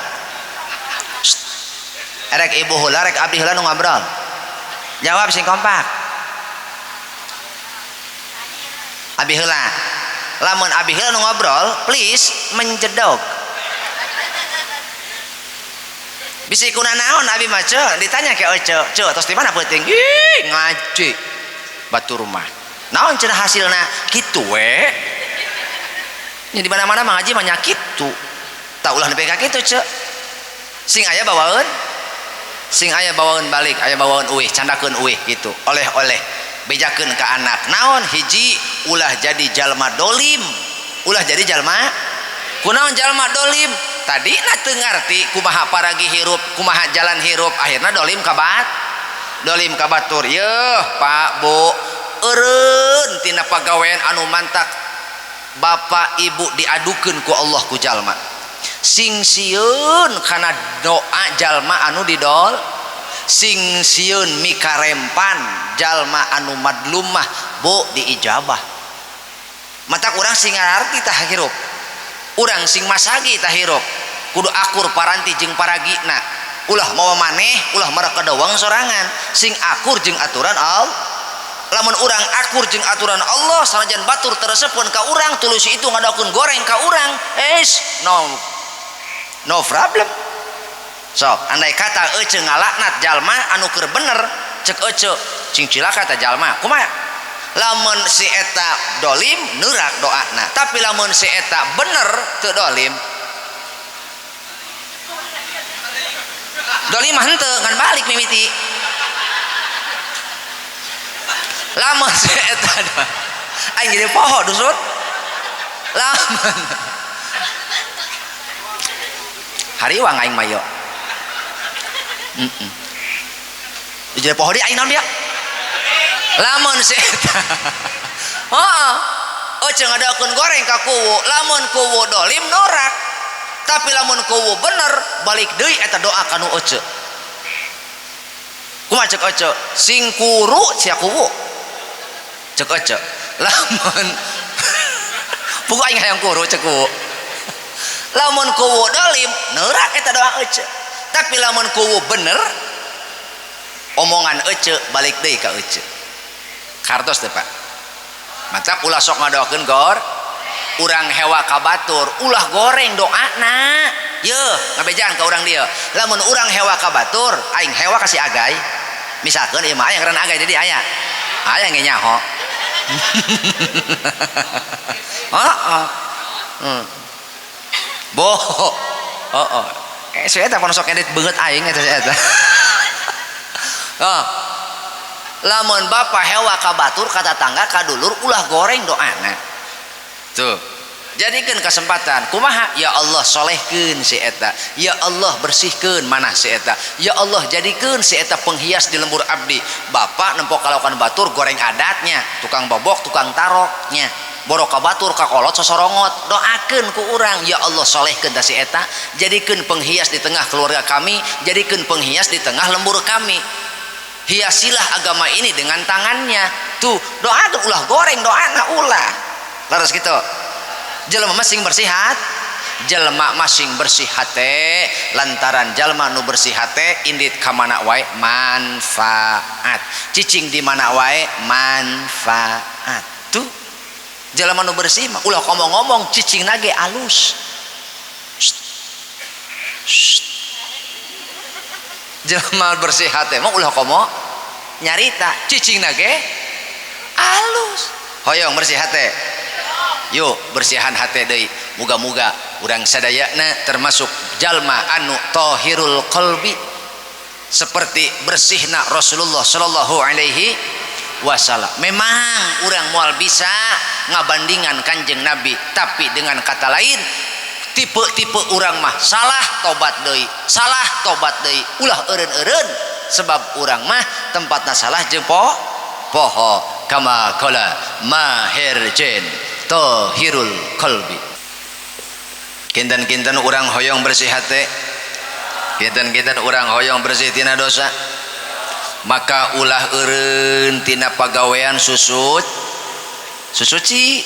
Erek ibu heula rek abdi heula nu ngobrol. Jawab sing kompak. Abi heula. Lamun abi heula nu ngobrol, please menjedog. Bisi kuna naon abi mah ceu, ditanya ke euceu, ceu tos di mana peuting? Ih, ngaji. Batur mah. Naon cenah hasilna? Kitu we. Nya di mana-mana mah ngaji mah nya kitu. Tah ulah nepi ka kitu ceu. Sing aya bawaeun, sing aya bawaeun balik, aya bawaeun uih, candakeun uih gitu. Oleh-oleh bejakeun ka anak. Naon hiji ulah jadi jalma dolim. Ulah jadi jalma kunaon jalma dolim? Tadi na teu ngarti kumaha paragi hirup, kumaha jalan hirup, akhirna dolim ka bat. Dolim ka batur. Yeuh, Pak, Bu, eureun tina pagawean anu mantak bapak ibu diadukeun ku Allah ku jalma. Sing sieun kana doa jalma anu didol, sing sieun mikarempan jalma anu madlumah bu diijabah. Matak urang sing ngarti tah hirup, urang sing masagi tah hirup, kudu akur paranti jeung paragina, ulah mawa maneh, ulah marekedeweng sorangan, sing akur jeung aturan Allah. Lamun urang akur jeung aturan Allah sanajan batur teresepeun ka urang, tulus itu ngadakeun goreng ka urang, es no no problem. Sok andai kata ece ngalaknat jalma anu keur bener, cek ece Cing cilaka ta jalma. Kumaha? Lamun si eta dolim neurak doana. Tapi lamun si eta bener teu dolim. Dolim mah henteu ngan balik mimiti. Lamun si eta aing jadi poho dusun. Lamun hariwang aing mah yo. Jadi poho di aing naon dia? Lamun si eta. Heeh. Euceung ngadakeun goreng ka kuwu, lamun kuwu dolim norak. Tapi lamun kuwu bener balik deui eta doa ka nu ece. Kumaha cek ece? Sing kuru sia kuwu. Cek ece. Lamun puguh aing hayang kuru cek kuwu. Lamun kuwu dolim neurak eta doa ece. Tapi lamun kuwu bener omongan ece balik deui ka ece. Kartos teh Pak. Mata ulah sok ngadoakeun gor urang hewa ka batur, ulah goreng doana. Yeuh, ngabejaan ka urang dieu. Lamun urang hewa ka batur, aing hewa ka si Agay. Misalkeun ieu mah aya ngaran Agay jadi aya. Aya ge nyaho. Heeh. Boh. Heeh. Si eta pan sok edit beungeut aing eta si eta. Oh. Lamun bapak hewa ka batur ka tatangga ka dulur ulah goreng doana. Tuh. Jadikeun kesempatan. Kumaha? Ya Allah solehkeun si eta. Ya Allah bersihkeun manah si eta. Ya Allah jadikeun si eta penghias di lembur abdi. Bapak nempok kalakuan batur goreng adatnya, tukang bobok, tukang taroknya. Borok ka batur ka kolot sosorongot. Doakeun ku urang, ya Allah solehkeun ta si eta, jadikeun penghias di tengah keluarga kami, jadikeun penghias di tengah lembur kami. Hiasilah agama ini dengan tangannya. Tuh, doakeun ulah goreng doana ulah. Laras gitu. Jelema masing bersih hat, jelema masing bersih hate, lantaran jelema nu bersih hate indit ka mana wae manfaat. Cicing di mana wae manfaat. Tuh. Jelema nu bersih mah ulah ngomong-ngomong cicing nage alus. Jelema bersih hate mah ulah komo nyarita cicing nage alus. Hoyong bersih hate. Yuk bersihan hate deui. Muga-muga urang sadayana termasuk jalma anu tahirul qalbi seperti bersihna Rasulullah sallallahu alaihi wasallam. Memang urang moal bisa ngabandingan Kanjeng Nabi, tapi dengan kata lain tipe-tipe urang mah salah tobat deui, salah tobat deui, ulah eureun-eureun sebab urang mah tempatna salah jeung poho kama qala Maher Zain tahirul qalbi. Kinten-kinten urang hoyong bersih hate, kinten-kinten urang hoyong bersih tina dosa, maka ulah eureun tina pagawean susut susuci.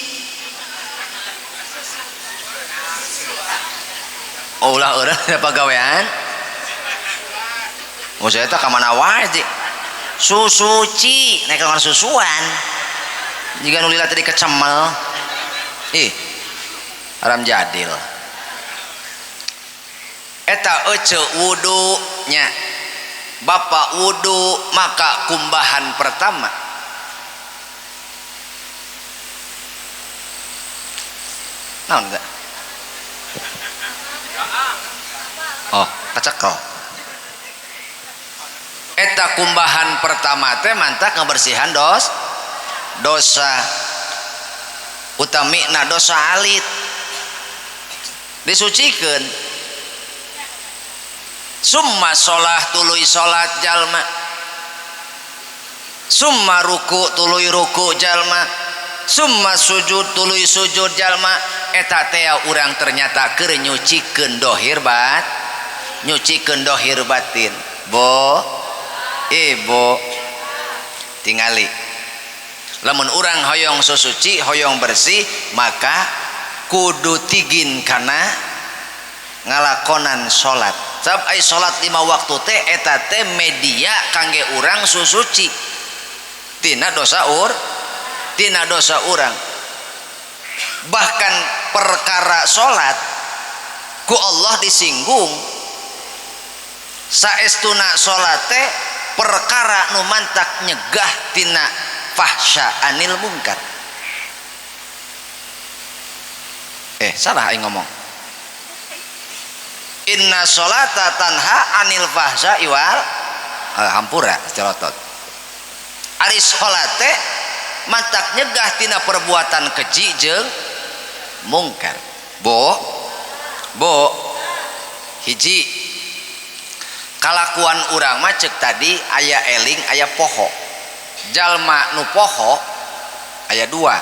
Oh, ulah eureun tina pagawean. Oh, saya teh ka mana wae sih? Susuci, naik ka susuan. Jiga nu lila tadi kecemel. Ih, haram jadil. Eta ece wudunya. Bapak wudu maka kumbahan pertama. Naon teh? Oh, kacekel. Eta kumbahan pertama teh mantak ngebersihan dosa. Utamina dosa alit disucikeun. Summa sholah tuluy sholat jalma, summa ruku tuluy ruku jalma, summa sujud tuluy sujud jalma. Eta teh urang ternyata keur nyucikeun dohir bat, nyucikeun dohir batin. Bo, ibu tingali. Lamun urang hoyong susuci, hoyong bersih, maka kudu tigin kana ngalakonan salat. Sabab ai salat 5 waktu teh eta teh media kangge urang susuci tina dosa tina dosa urang. Bahkan perkara salat ku Allah disinggung. Saestuna salat teh Perkara nu mantak nyegah tina fahsya anil mungkar. Salah aing ngomong. Inna sholata tanha anil fahsya iwal hampura celotot. Ari salat teh mantak nyegah tina perbuatan keji jeung mungkar. Bo bo hiji kalakuan urang mah ceuk tadi aya eling aya poho. Jalma nu poho aya dua,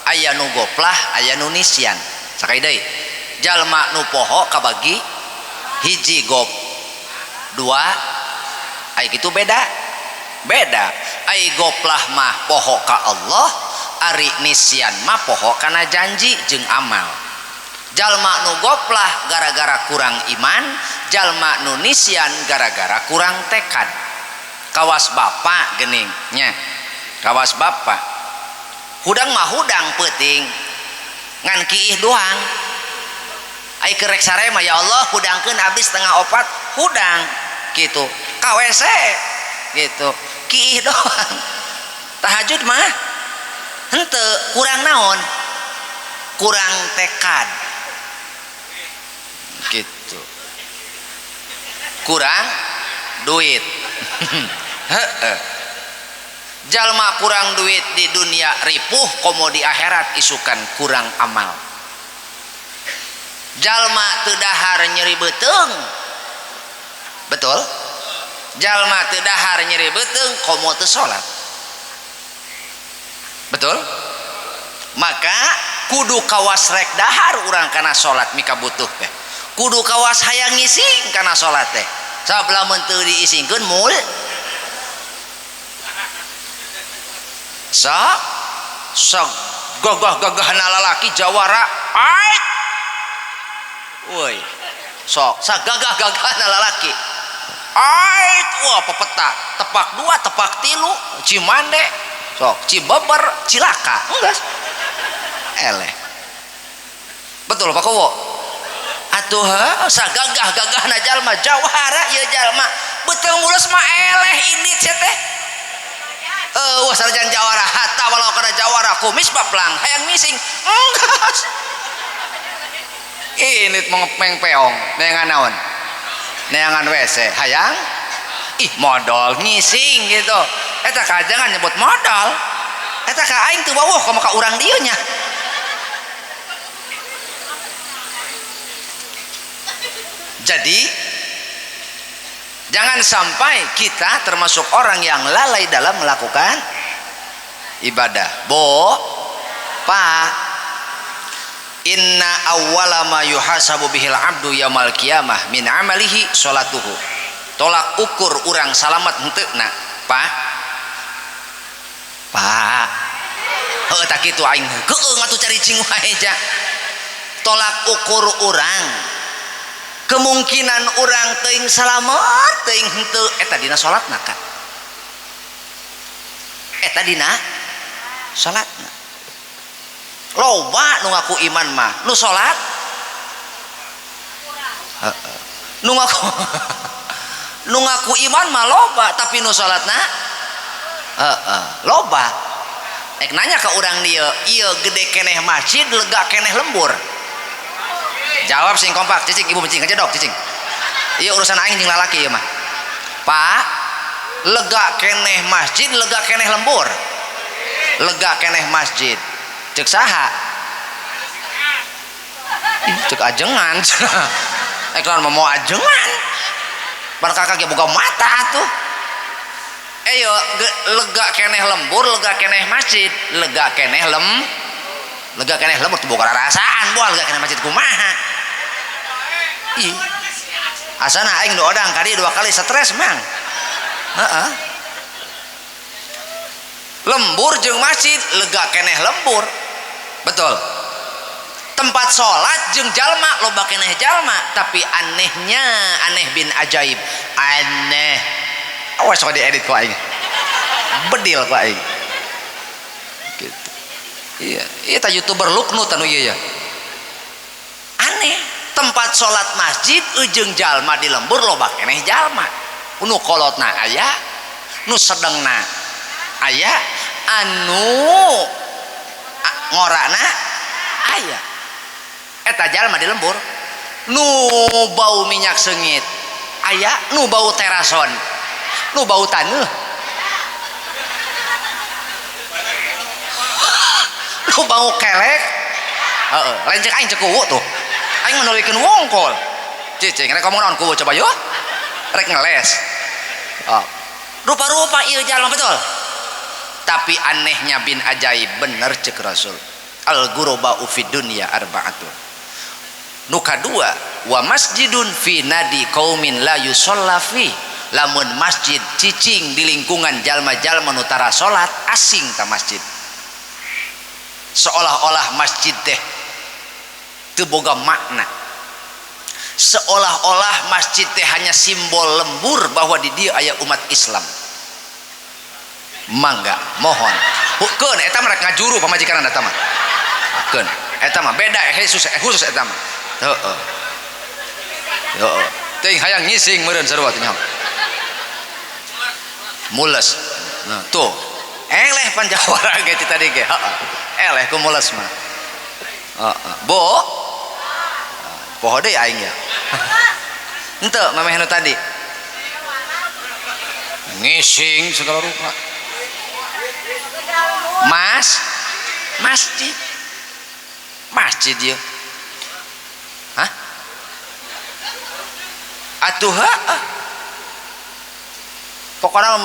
aya nu goplah aya nu nisyan. Sakali deui, jalma nu poho kabagi hiji gop dua, aya kitu beda beda. Ai goplah mah poho ka Allah, ari nisyan mah poho kana janji jeung amal. Jalma nu goplah gara-gara kurang iman, jalma nu nisyan gara-gara kurang tekad. Kawas bapak gening nya, kawas bapak hudang mah hudang peuting ngan kiih doang. Ai keur rek sare mah ya Allah hudangkeun abdi setengah opat hudang gitu, ka WC gitu, kiih doang. Tahajud mah henteu, kurang naon, kurang tekad gitu, kurang duit. Heeh. Jalma kurang duit di dunia ripuh, komo di akhirat isukan kurang amal. Jalma teu dahar nyeri beuteung, betul? Jalma teu dahar nyeri beuteung komo teu salat, betul? Maka kudu kawas rek dahar urang kana salat mika butuh teh, kudu kawas hayang ngising kana salat teh. Sabab lamun teu diisingkeun mul sa sa gagah-gagahna lalaki jawara ait woi sok sagagah-gagahna lalaki ait wah pepeta tepak dua tepak tilu Cimande sok Cibeber cilaka enggak eleh, betul Pak Kowo? Atuh sagagah-gagahna jalma jawara ieu jalma beuteung mulus mah eleh indit sia teh. Wah sarjan jawara hatta walau kana jawara kumis baplang hayang mising enggas init mengepeng peong neangan naon, neangan WC hayang ih modal ngising gitu. Eta kajangan nyebut modal eta ka aing teu wawuh komo ka urang dieu nya. Jadi jangan sampai kita termasuk orang yang lalai dalam melakukan ibadah. Bo, Pak, inna awwala ma yuhasabu bihil abdu yaumal qiyamah min amalihi sholatuhu. Tolak ukur urang salamat henteu na, Pak. Pak. Heuh tak kitu aing keung atuh cari cing wae ja. Tolak ukur urang kemungkinan orang teuing salamet teuing henteu eta dina salatna ka, eta dina salatna. Loba nu ngaku iman mah nu salat heeh, nu ngaku nu ngaku iman mah loba tapi nu salatna heeh loba. Ek nanya ka urang dieu, ieu gede keneh masjid lega keneh lembur? Jawab sing kompak, cicing ibu cicing aja dok cicing. Iya urusan aing jeung lalaki ieu mah. Pak, lega keneh masjid, lega keneh lembur. Lega keneh masjid. Cek saha? Ih, cek ajengan. Lawan mah mau ajengan. Bar kakak ge boga mata atuh. Yo lega keneh lembur, lega keneh masjid, lega keneh lem. Lega keneh lembur teu boga rasaan buah lega keneh masjid kumaha. Ih. Asana aing nu odang kali dua kali stres mang. Heeh. Lembur jeung masjid lega keneh lembur. Betul. Tempat salat jeung jalma loba keneh jalma, tapi anehnya aneh bin ajaib. Aneh. Awas sok diedit ku aing. Bedil ku aing. Gitu. Iya, iya ta YouTuber luknut anu ieu ya. Aneh, tempat salat masjid ujung jalma di lembur loba keneh jalma. Nu kolotna aya, Nu sedengna aya, anu ngorana aya. Eta jalma di lembur nu bau minyak seungit aya, nu bau terason, nu bau taneuh, nu bau kelek. Heeh, lain cek aing cek kuwu tuh. Aing mah nuluykeun wongkol. Cicing rek ngomong naon kuwu coba yeuh. Rek ngeles. Oh. Rupa-rupa ieu jalma betul. Tapi anehnya bin ajaib bener cek Rasul. Al ghuraba fi dunya arba'atun. Nu kadua wa masjidun fi nadi qaumin la yusalla fi. Lamun masjid cicing di lingkungan jalma-jalma nu tara salat asing ta masjid. Seolah-olah masjid teh teu boga makna. Seolah-olah masjid teh hanya simbol lembur bahwa di dieu aya umat Islam. Mangga mohon. Hukeun eta mah rek ngajuru pamajikan eta mah. Hukeun eta mah beda khusus khusus eta mah. Heeh. Heeh. Teuing hayang ngising meureun sarua teh nyaho. Mules. Nah, tuh. Eleh panjawara ge ti tadi ge. Heeh. Eleh ku mules mah. Heeh. Bo. Poho deui aing ya. Henteu mameh nu tadi. Ngising segala rupa. Mas, masjid. Masjid ieu. Hah? Atuh heuh. Pokoknya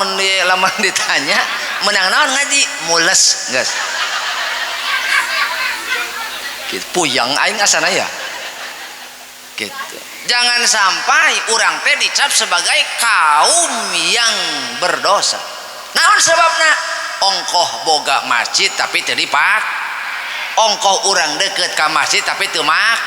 lamun ditanya menang naon ngaji mules geus. Gitu puyeng aing asana ya. Gitu. Jangan sampai urang teh dicap sebagai kaum yang berdosa. Naon sebabna? Ongkoh boga masjid tapi teu dipak. Ongkoh urang deket ka masjid tapi teu mak.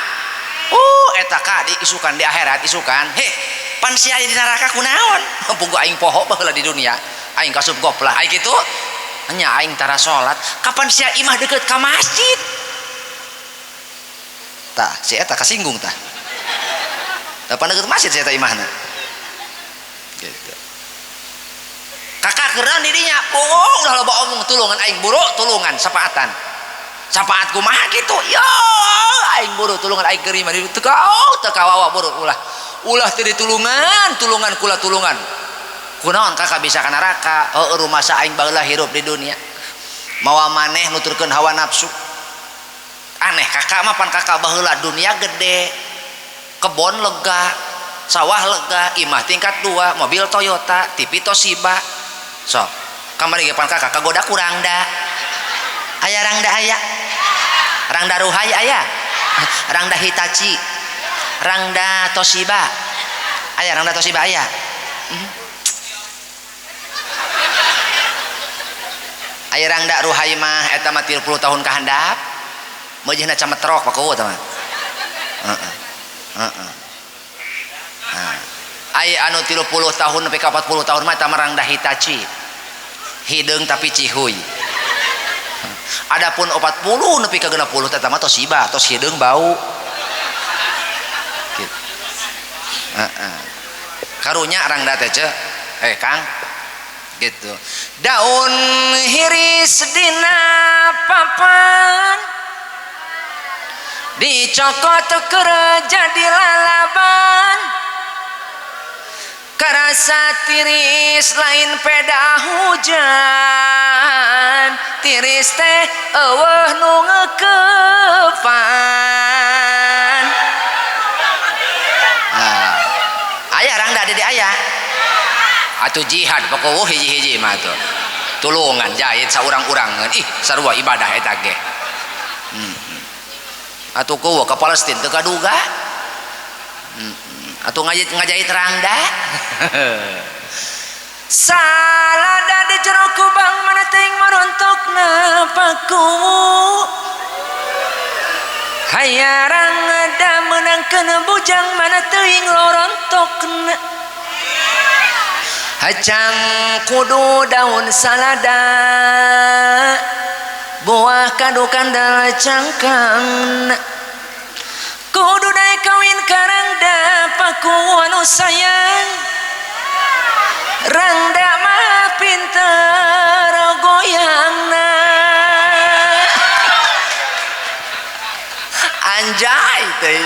Eta ka diisukan di akhirat isukan. Heh, pan sia di neraka kunaon? Puguh aing poho baheula di dunia. Aing kasup goplah. Aing kitu nya aing tara salat. Kapan sia imah deket ka masjid? Tah, si eta kasinggung tah. Kapan deket masjid si eta imahna? Gitu. Kakak keran didinya, oh ulah loba omong tulungan aing buru tulungan sapaatan. Sapaat kumaha kitu? Yo, aing buru tulungan aing keur imah di teu teu kawawa buru ulah. Ulah teu ditulungan, tulungan kula tulungan. Kunaon kakak bisa ka neraka? Heueuh rumasa aing baheula hirup di dunia. Mawa maneh nuturkeun hawa nafsu. Aneh kakak mah pan kakak baheula dunia gede. Kebon lega, sawah lega, imah tingkat 2, mobil Toyota, TV Toshiba. Sok, kamari ge pan kakak kagoda ku rangda. Aya rangda aya. Rangda Ruhai aya. Rangda Hitachi. Rangda Toshiba. Aya rangda Toshiba aya. Aya rangda Ruhai mah eta mah 30 tahun ka handap. Meujeuhna cametrok pakuwu eta mah. Heeh. Heeh. Nah. Aya anu 30 tahun nepi ka 40 tahun mah eta mah rangda Hitachi. Hideung tapi cihuy. Adapun 40 nepi ka 60 eta mah Toshiba, tos hideung bau. Gitu. Heeh. Karunya rangda teh ce. Kang. Gitu. Daun hiris dina papan dicokot keur jadi lalaban. Karasa tiris lain peda hujan, tiris teh eueuh nu ngeukepan. Nah, aya rangda di aya. Atuh jihad pokok hiji-hiji mah tuh. Tulungan jahit saurang-urangeun. Ih, sarua ibadah eta ge. Atuh kuwu ka Palestin teu kaduga. Atuh ngajahit rangda. Salada di jero kubang mana teuing marontokna paku. Hayarang da meunangkeun bujang mana teuing lorontokna. Hacang kudu daun salada, buah kadu kandal cangkang. Kudu daek kawin karangda paku anu sayang. Rangda mah Anjay teh.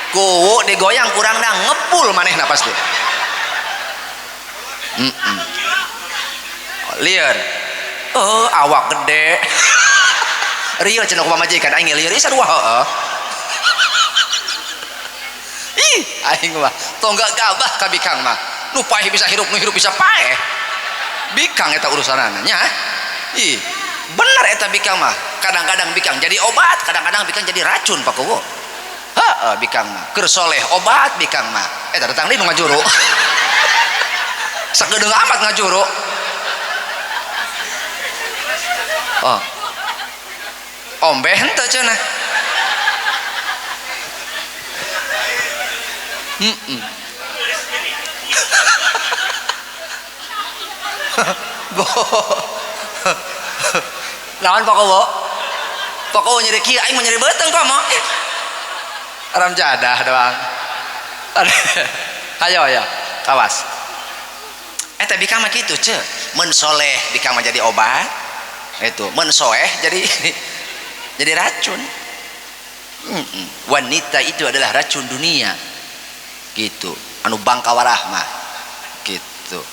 Kuwu digoyang kurang dah ngebul manehna pasti. Lieur. Oh, awak gede. Rieu cenah ku pamajikan aing lieur ieu sarua heueuh. Ih, aing mah tonggak gabah ka bikang mah. Nu paeh bisa hirup, nu hirup bisa paeh. Bikang eta urusanana nya. Ih, bener eta bikang mah. Kadang-kadang bikang jadi obat, kadang-kadang bikang jadi racun Pak Kuwu. Heeh, bikang mah. Keur soleh obat bikang mah. Eta datang deui nu ngajuru. Sakedeung amat ngajuru. Oh. Ombeh henteu cenah. Bo. Lawan Pak Kuwu. Pak Kuwu nyeri kieu aing mah nyeri beuteung komo. Aram jadah doang. Ayo ayo, awas. Eta bikang mah kitu ce. Mun soleh bikang mah jadi obat. Itu mun soeh jadi jadi racun. Wanita itu adalah racun dunia. Gitu. Anu bangkawarah mah. Gitu.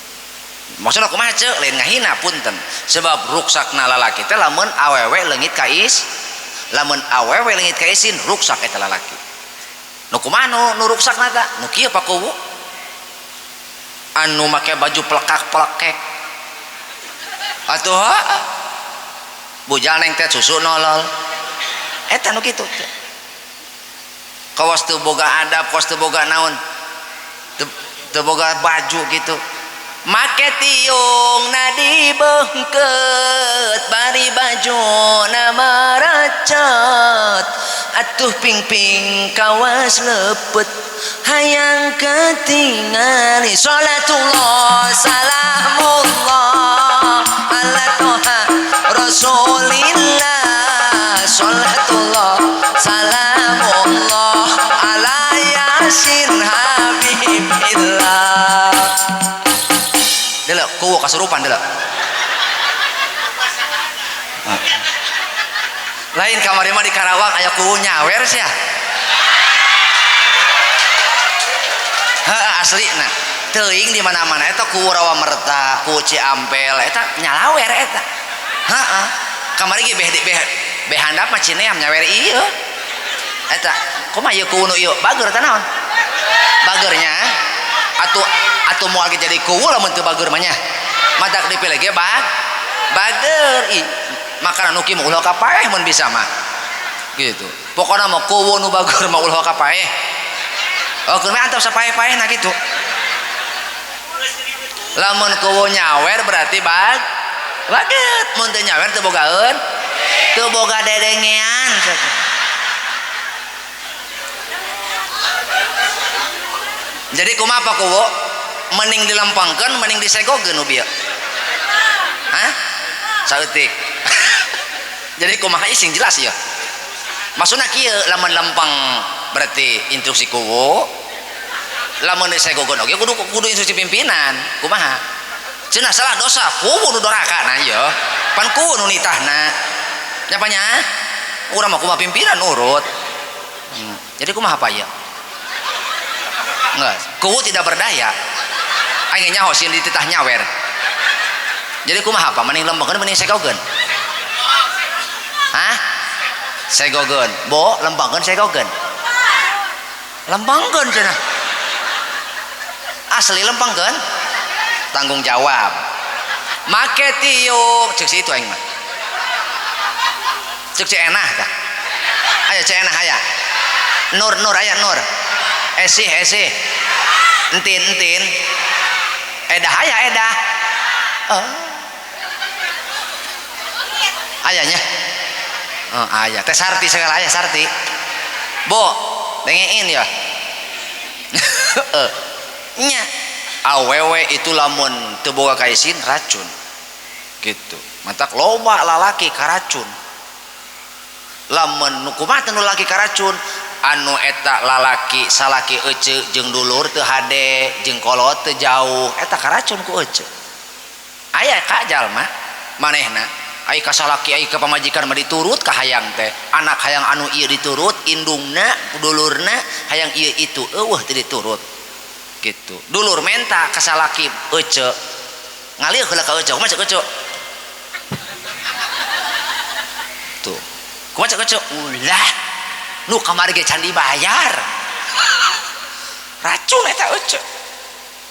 Maksudna kumaha ce? Lain ngahina punten. Sebab ruksakna lalaki teh lamun awewe leungit ka is, lamun awewe leungit ka isin ruksak eta lalaki. Nu kumaha nu ruksakna ta? Nu kieu Pak Kuwu. Anu make baju plekak-plekek. Atuh heuh. Bujal neng teh susu nolol. Eta nu kitu. Kawas teu boga adab, kawas teu boga naon. Teu boga baju gitu. Make tiung na dibeungkeut, bari baju na maracet. Atuh ping-ping kawas lepet, hayang ketingali. Salatullah salamullah ala toha Rasulillah. Salatullah salamullah ala yasin habibillah. Delok kuwu kasurupan delok. Lain kamari mah di Karawang aya kuwu nyawer sia. Heeh asli nah. Teuing di mana-mana eta kuwu Rawa Merta, kuwu Ciampel eta nyalawer eta. Heeh. Kamari ge beh beh beh handap mah Cineam nyawer ieu. Eta kumaha ieu kuwu nu ieu? Bager teh naon? Bagernya atuh atuh moal ge jadi kuwu lamun teu bager mah nya. Matak dipilih ge bager. Ih, makanan nu kieu mah ulah ka paeh mun bisa mah. Gitu. Pokona mah kuwu nu bager mah ulah ka paeh. Oh, keun we antep sapaeh-paehna kitu. Lamun kuwu nyawer berarti baget. Mun teu nyawer teu bogaeun, teu boga dedengean. Jadi kumaha Pak Kuwu? Mending dilempengkeun, mending disegokeun nu bieu. Hah? Saeutik. Jadi kumaha sing jelas ya. Maksudna kieu, lamun lempeng berarti instruksi kuwu, lamun disegokeun oge kudu instruksi pimpinan. Kumaha? Cenah salah dosa, kuwu nu doraka nah ieu. Pan kuwu nu nitahna. Nya nya? Urang mah kumaha pimpinan urut. Jadi kumaha Pak ieu? Enggak, kuwu tidak berdaya. Aing nyaho sieun dititah nyawer. Jadi kumaha Pak? Mending lempengkeun mending segokeun? Hah? Segokeun. Bo, lempengkeun segokeun. Lempengkeun cenah. Asli lempengkeun. Tanggung jawab. Make tiung ceuk si itu aing mah. Ceuk si enah tah. Aya cek enah aya. Nur nur aya nur. Esih esih. Entin entin. Edah aya edah. Oh. Ayanya. Oh, aya. Teh Sarti segala aya Sarti. Bo, dengein ya. Nya. Awewe itu lamun teu boga kaisin racun. Gitu. Matak loba lalaki karacun. Lamun nu kumaha teh nu lalaki karacun? Anu eta lalaki salaki ece jeung dulur teu hade jeung kolot teu jauh eta karacun ku ece. Aya ka jalma manehna Ai ka salaki ai ka pamajikan mah diturut ka hayang teh. Anak hayang anu ieu diturut, indungna, dulurna hayang ieu itu eueuh teu diturut. Gitu. Dulur menta ka salaki ece. Ngalih heula ka ece, kumaha cek ece? Tuh. Kumaha cek ece? Ulah. Nu kamari ge can dibayar. Racun eta ece.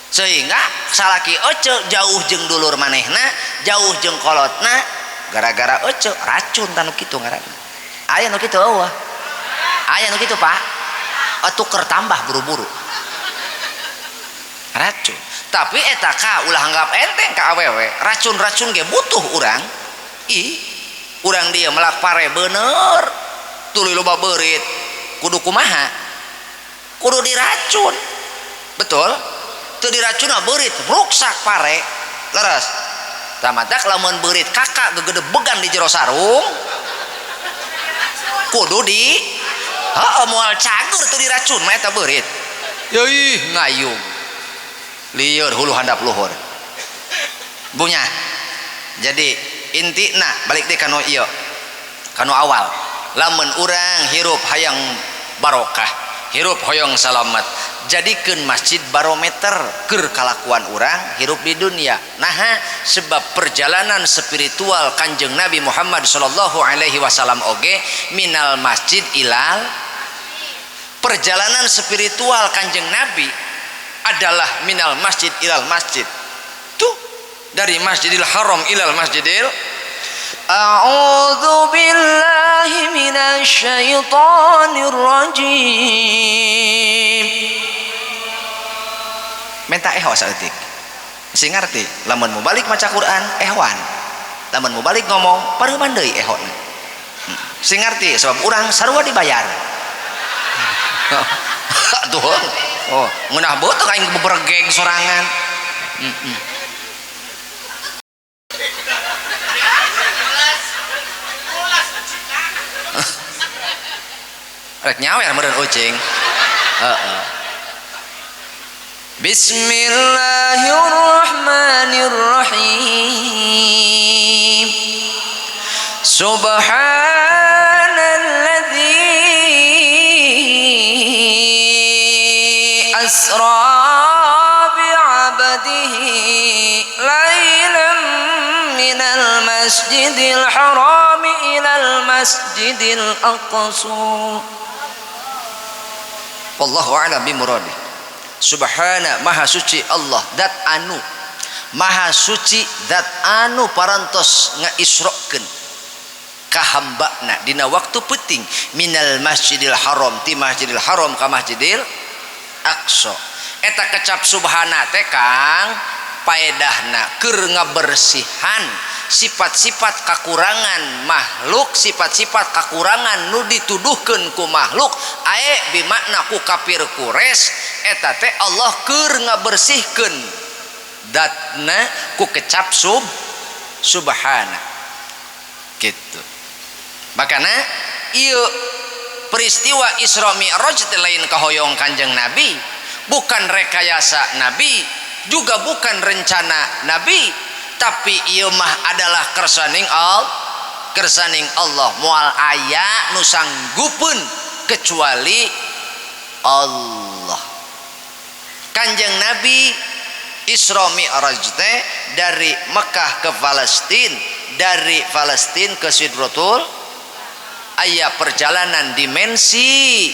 Sehingga salaki ece jauh jeung dulur manehna, jauh jeung kolotna, gara-gara ece racun tanu kitu ngaranna. Aya nu kitu eueuh. Aya nu kitu, Pak. Atuh keur tambah buru-buru. Racun. Tapi eta ka ulah anggap enteng ka awewe. Racun-racun ge butuh urang. Ih, urang dieu melak pare bener. Tuluy loba beurit. Kudu kumaha? Kudu diracun. Betul? Teu diracun mah beurit ruksak pare. Leres. Tamatak lamun beurit kakak gegedebegan di jero sarung kudu di heeh moal cagur teu diracun mah eta beurit. Yeuh ngayung. Lieur hulu handap luhur. Bunya. Jadi intina balik deui ka nu ieu. Ka nu awal. Lamun urang hirup hayang barokah, hirup hoyong salamet, jadikeun masjid barometer keur kalakuan urang hirup di dunia. Naha sebab perjalanan spiritual Kanjeng Nabi Muhammad sallallahu alaihi wasallam oge minal masjid ilal. Perjalanan spiritual Kanjeng Nabi adalah minal masjid ilal masjid. Tuh dari Masjidil Haram ilal Masjidil. A'udzu billahi minasyaitonir rajim. Minta ehwa saeutik. Sing ngarti, lamun mau balik maca Quran ehwan. Lamun mau balik ngomong pareuman deui ehona. Sing ngarti sebab urang sarua dibayar. Tuh. Oh, ngeunah beuteung aing bebergeng sorangan. Rek nyawer meureun ucing. Heeh. Bismillahirrahmanirrahim. Subhanalladzi asra bi'abdihi lailan minal masjidil haram ilal masjidil aqsa. Wallahu a'lam bimuradi. Subhana maha suci Allah dat anu maha suci dat anu parantos ngaisrokeun ka hambana dina waktu peuting minal masjidil haram ti masjidil haram ka masjidil aqsa. Eta kecap subhana teh Kang paedahna keur ngabersihan sifat-sifat kakurangan makhluk, sifat-sifat kakurangan nu dituduhkeun ku makhluk ae bimakna ku kafir Quraisy eta teh Allah keur ngabersihkeun datna ku kecap subhana gitu. Makana ieu peristiwa Isra Mi'raj teh lain kahoyong Kanjeng Nabi, bukan rekayasa Nabi, juga bukan rencana Nabi, tapi ieu mah adalah kersaning Allah, kersaning Allah. Moal aya nu sanggupeun kecuali Allah. Kanjeng Nabi Isra Mi'raj teh dari Mekah ke Palestina, dari Palestina ke Sidratul, aya perjalanan dimensi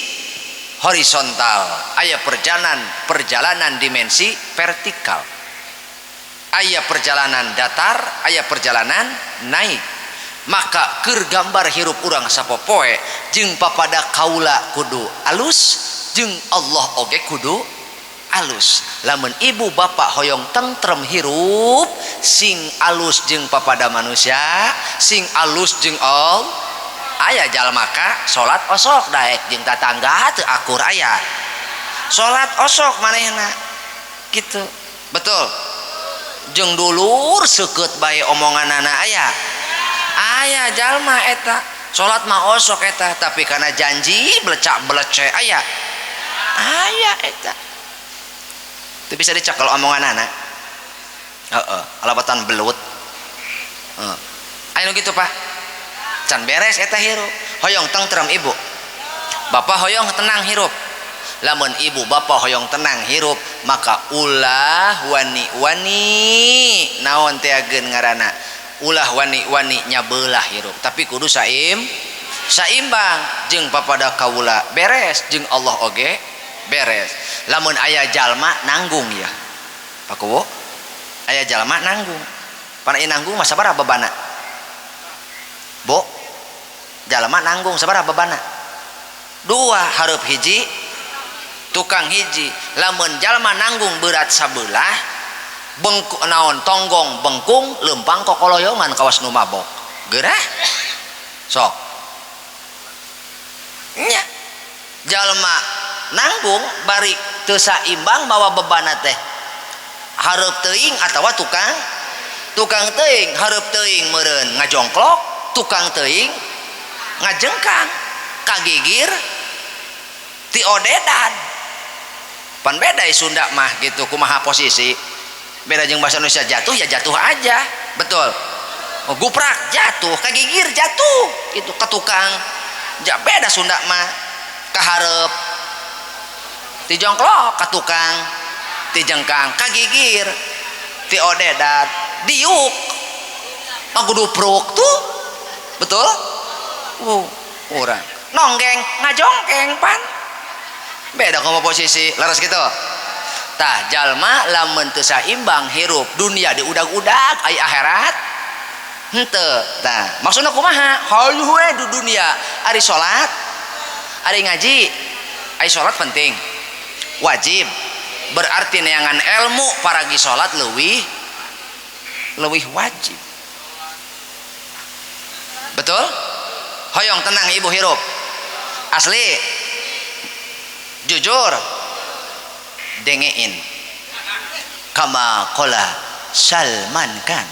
horizontal, aya perjalanan dimensi vertikal, aya perjalanan datar, aya perjalanan naik. Maka keur gambar hirup urang sapopoe jeung papada kaula kudu alus, jeung Allah oge kudu alus. Lamun ibu bapak hoyong tentrem hirup sing alus jeung papada manusia, sing alus jeung Allah. Aya jalma ka salat osok daek jeung tatangga teu akur aya. Salat osok manehna gitu. Betul. Jeung dulur seukeut bae omonganana aya. Aya jalma eta salat mah osok eta tapi kana janji belecak-belece aya. Aya eta. Teu bisa dicekel omonganana. Heeh, alabatan belut. Heeh. Aya nu kitu Pak, can beres eta hirup. Hoyong tentrem ibu bapak, hoyong tenang hirup. Lamun ibu bapak hoyong tenang hirup, maka ulah wani-wani naon teh ageun ngaranna, ulah wani-wani nyabelah hirup, tapi kudu saimbang jeung papada kawula beres, jeung Allah oge beres. Lamun aya jalma nanggung ya Pak Kuwu, aya jalma nanggung, pan ieu nanggung mah sabaraha bebana Bu? Jalma nanggung sabaraha bebana? Dua, hareup hiji tukang hiji. Lamun jalma nanggung berat sabelah, bengku naon tonggong bengkung lempang kokoloyongan kawas nu mabok gerah sok nya. Jalma nanggung bari teu saimbang mawa bebana teh, hareup teuing atawa tukang teuing, hareup teuing meureun ngajongklok, tukang teuing ngajengkang kagigir ti odedan. Pan beda Sunda mah gitu, kumaha posisi beda jeung bahasa Indonesia, jatuh ya jatuh aja, betul. Oh, guprak jatuh, kagigir jatuh gitu ke tukang. Ja, beda Sunda mah, kaharep ti jongklok, ka tukang ti jengkang, kagigir ti odedan, diuk magudupruk tuh, betul. Urang nonggeng ngajongkeng pan beda kumaha posisi, leres gitu. Tah jalma lamun teu saimbang hirup, dunia diudag-udag ai akhirat henteu. Tah maksudna kumaha? Hayu we di dunia, ari salat, ari ngaji, ari salat penting wajib, berarti neangan ilmu paragi salat leuwih wajib, betul. Hoyong tenang ibu hirup asli jujur, dengein kama qala Salman Khan.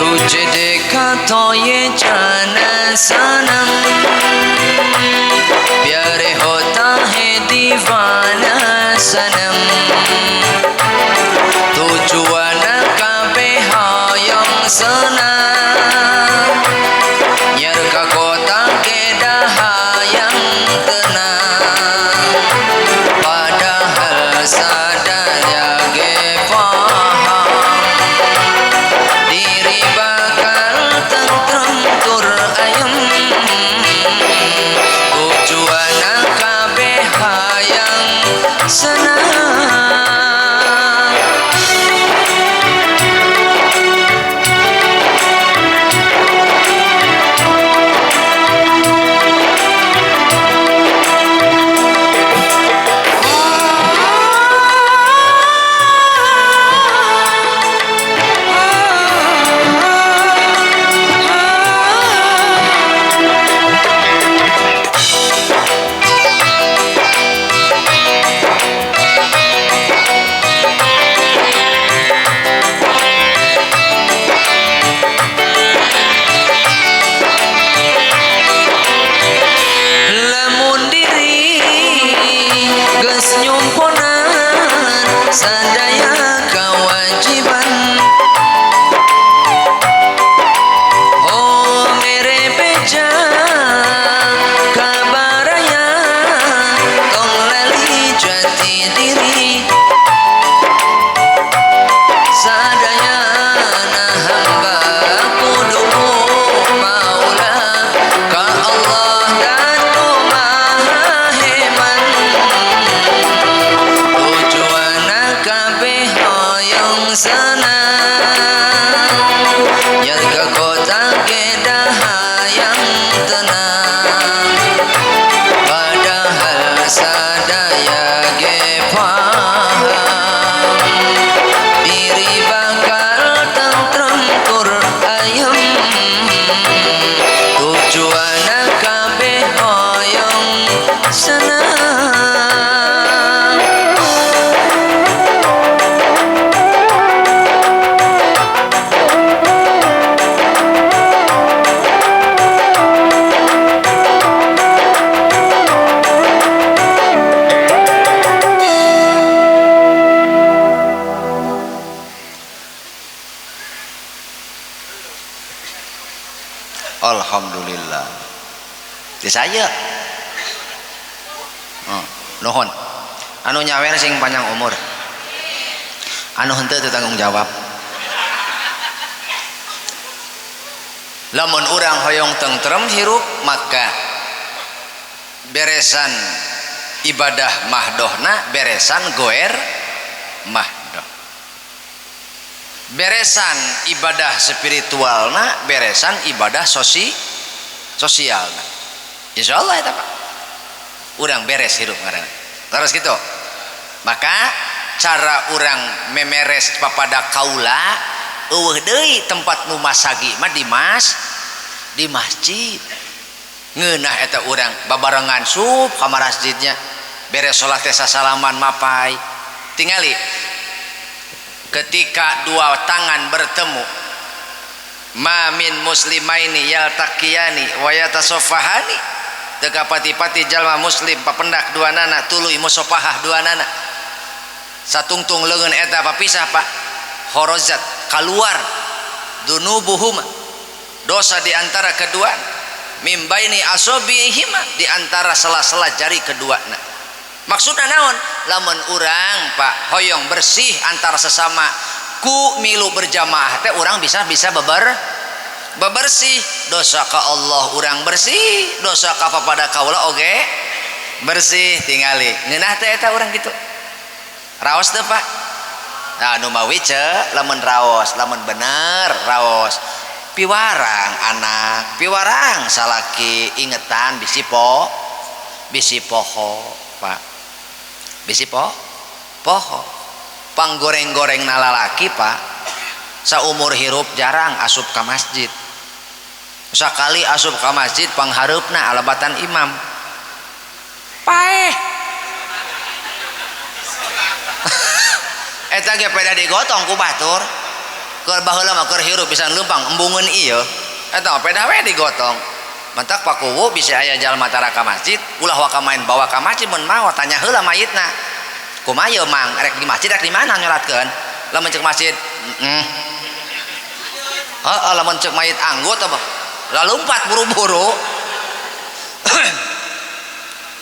तुझे देखा तो ये जाना सनम, प्यार होता है दीवाना सनम, tujuan kabeh hoyong senang, nyer ka kota kedah hayang tenang, padahal sadaya ge paham diri bakal tentrem tur ayem, tujuan kabeh hayang senang. Lamun diri geus nyumponan sadaya kewajiban, oh mere beja kabaraya tong lali jati diri, sadaya na hamba kudu maula ka Allah dan maha heman, tujuan kabeh hoyong senang, nyer ka kota kedah hayang tenang, padahal sadaya ge paham diri bakal tentrem tur ayem, Di saya. Nuhun. Anu nyawer sing panjang umur. Anu henteu teu tanggung jawab. Lamun urang hoyong tentrem hirup maka beresan ibadah mahdohna, beresan goer mahdoh, beresan ibadah spiritualna, beresan ibadah sosialna. Insyaallah eta Pak, urang beres hirup ngaranna. Terus gitu, maka cara urang memeres papada kaula eueuh deui tempat nu masagi mah di masjid. Ngeunah eta urang babarengan sup ka masjidnya, beres salat teh sasalaman mapai. Tingali ketika dua tangan bertemu, ma min muslimaini yaltaqiyani wa yatasafahani, teu kapati-pati jalma muslim papendak dua nana tuluy musafahah dua nana, satungtung leungeun eta papisah Pak, horozat keluar dunubuhuma, dosa di antara kedua, mimbaini asobihima, di antara sela-sela jari keduana. Maksudna naon? Lamun urang Pak hoyong bersih antara sesama ku milu berjamaah teh urang bisa bebersih, dosa ka Allah urang bersih, dosa ka papada kaula oge bersih. Tingali ngeunah teh eta urang kitu. Raos teh Pak. Nah, nu mawi ce lamun raos, lamun bener raos. Piwarang anak, piwarang salaki ingetan bisi poho Pak. Bisi poho. Panggoreng-goreng nalalaki Pak, saumur hirup jarang asup ka masjid. Sakali asup ka masjid panghareupna alabatan imam. Paeh. Eta ge peda digotong ku batur. Keur baheula mah keur hirup bisa leumpang embungeun ieu. Eta mah peda we digotong. Mantak pakuwu bisa aya jalma tara ka masjid, ulah waka main bawa ka masjid mun mawa tanya heula mayitna. Kumaha ieu mang rek di masjid rek di mana nyolatkeun? Lamun ceuk masjid, heeh. Heeh, lamun ceuk mayit anggot apa? Lah lompat buru-buru.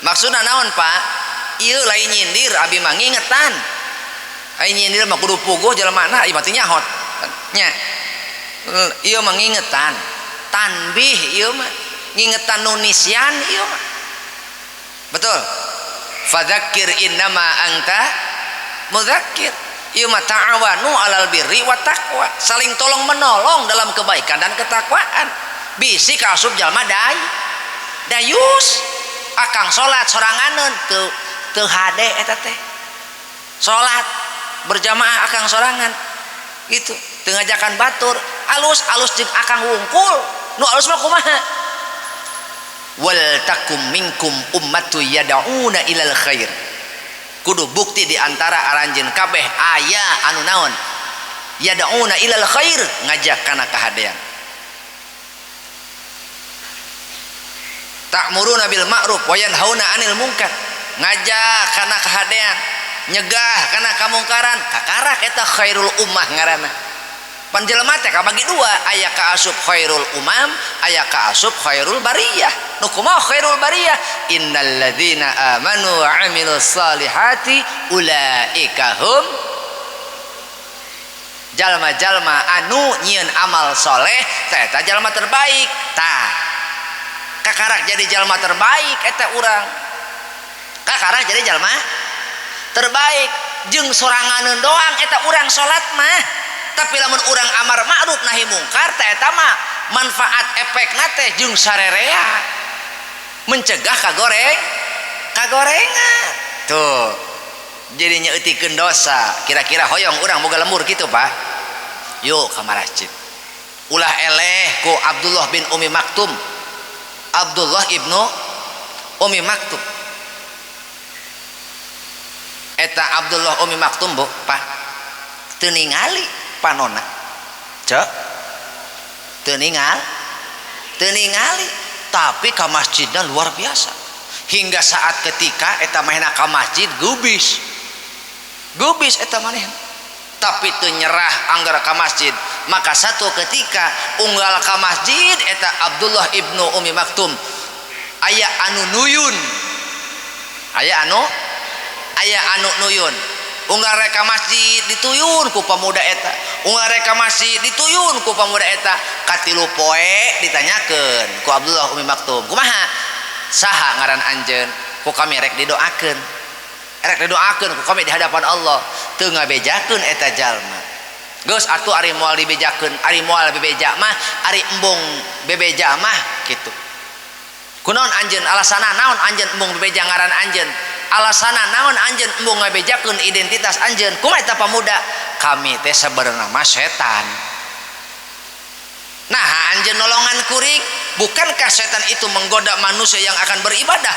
Maksudna naon Pak? Ieu lain nyindir abi mah ngingetan. Ai nyindir mah kudu puguh jelema na ieu mah teu nyahot. Nya. Ieu mah ngingetan. Tanbih ieu mah ngingetan nu nisyan ieu mah. Betul. Fadzakir innama anta mudzakkir. Ieu mah ta'awanu 'alal birri wat taqwa, saling tolong menolong dalam kebaikan dan ketakwaan. Bisi kaasup jalma dayus akang salat soranganeun teu hade eta teh. Salat berjamaah akang sorangan gitu, teu ngajakan batur, alus-alus jeung akang wungkul. Nu alus mah kumaha? Wal takum minkum ummatu yad'una ilal khair. Kudu bukti di antara aranjeun kabeh aya anu naon? Yad'una ilal khair, ngajak kana kahadean. Ta'muruna bil ma'ruf wa yanhauna 'anil munkar, ngajak kana kahadean, nyegah kana kamungkaran. Kakarak eta khairul ummah ngaranna. Pan jelema teh kabagi dua, aya kaasup khairul umam, aya kaasup khairul bariyah. Nu kumaha khairul bariyah? Innal ladzina amanu wa amilus solihati ulaika hum jalma-jalma anu nyieun amal soleh teh eta jalma terbaik. Tah kakarak jadi jalma terbaik eta urang. Kakarak jadi jalma terbaik jeung soranganeun doang eta urang salat mah. Tapi lamun urang amar ma'ruf nahi mungkar teh eta mah manfaat efekna teh jeung sarerea, mencegah kagorengan. Tuh jadi nyeutikeun dosa. Kira-kira hoyong urang boga lembur kitu Pak, yuk ka masjid. Ulah eleh ku Abdullah bin Umi Maktum, Abdullah ibnu Umi Maktum. Eta Abdullah Umi Maktum bu Pak teu ningali panona, cek teu ningali, tapi ka masjidna luar biasa. Hingga saat ketika eta manehna ka masjid gubis eta manehna, tapi teu nyerah anggar ka masjid. Maka satu ketika unggal ka masjid eta Abdullah ibnu Umi Maktum Aya anu nuyun, aya anu, aya anu nuyun. Unggal rek ka masjid dituyun ku pamuda eta, unggal rek ka masjid dituyun ku pamuda eta. Katilu poe ditanyakeun ku Abdullah Umi Maktum, kumaha saha ngaran anjeun? Ku kami rek didoakeun, rek didoakeun ku kami di hadapan Allah. Teu ngabejakeun eta jalma. Geus atuh ari moal dibejakeun, ari moal bebeja mah, ari embung bebeja mah kitu. Kunaon anjeun, alasana naon anjeun embung bebeja ngaran anjeun? Alasana naon anjeun embung ngabejakeun identitas anjeun? Kumaha eta pamuda? Kami teh sabenerna mah setan. Nah, anjeun nolongan kuring, bukankah setan itu menggoda manusia yang akan beribadah?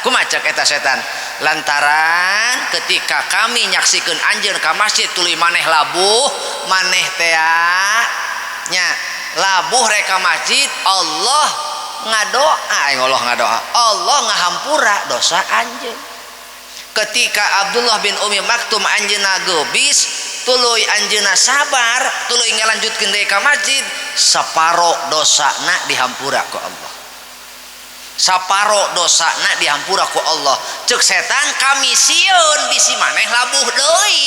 Kumaha cek eta setan? Lantaran ketika kami nyaksikeun anjeun ka masjid tuluy maneh labuh, maneh tea nya labuh rek ka masjid, Allah ngadoa, Allah ngadoa, Allah ngahampura dosa anjeun. Ketika Abdullah bin Umi Maktum anjeunna geubis, tuluy anjeunna sabar, tuluy ngalanjutkeun deui ka masjid, saparo dosana dihampura ku Allah. Saparo dosana dihampura ku Allah. Ceuk setan kami sieun bisi maneh labuh deui.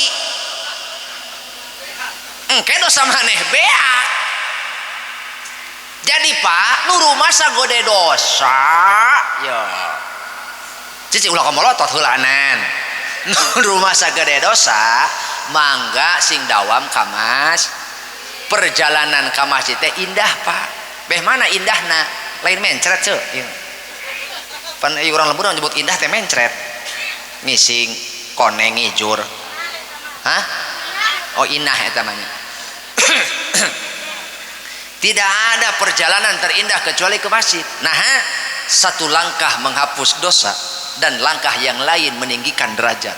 Engke dosa maneh beak. Jadi Pak, nu rumasa gede dosa ya. Cici ulah kamolotot heulanan. Nu rumasa gede dosa, mangga sing dawam ka mas. Perjalanan ka masjid teh indah, Pak. Beh mana indahna? Lain mencret ceu. Ieu. Pan ieu urang lembur nyebut indah teh mencret. Ngising, koneng ngijur. Hah? Oh inah eta mah nya. Tidak ada perjalanan terindah kecuali ke masjid. Nah, satu langkah menghapus dosa dan langkah yang lain meninggikan derajat.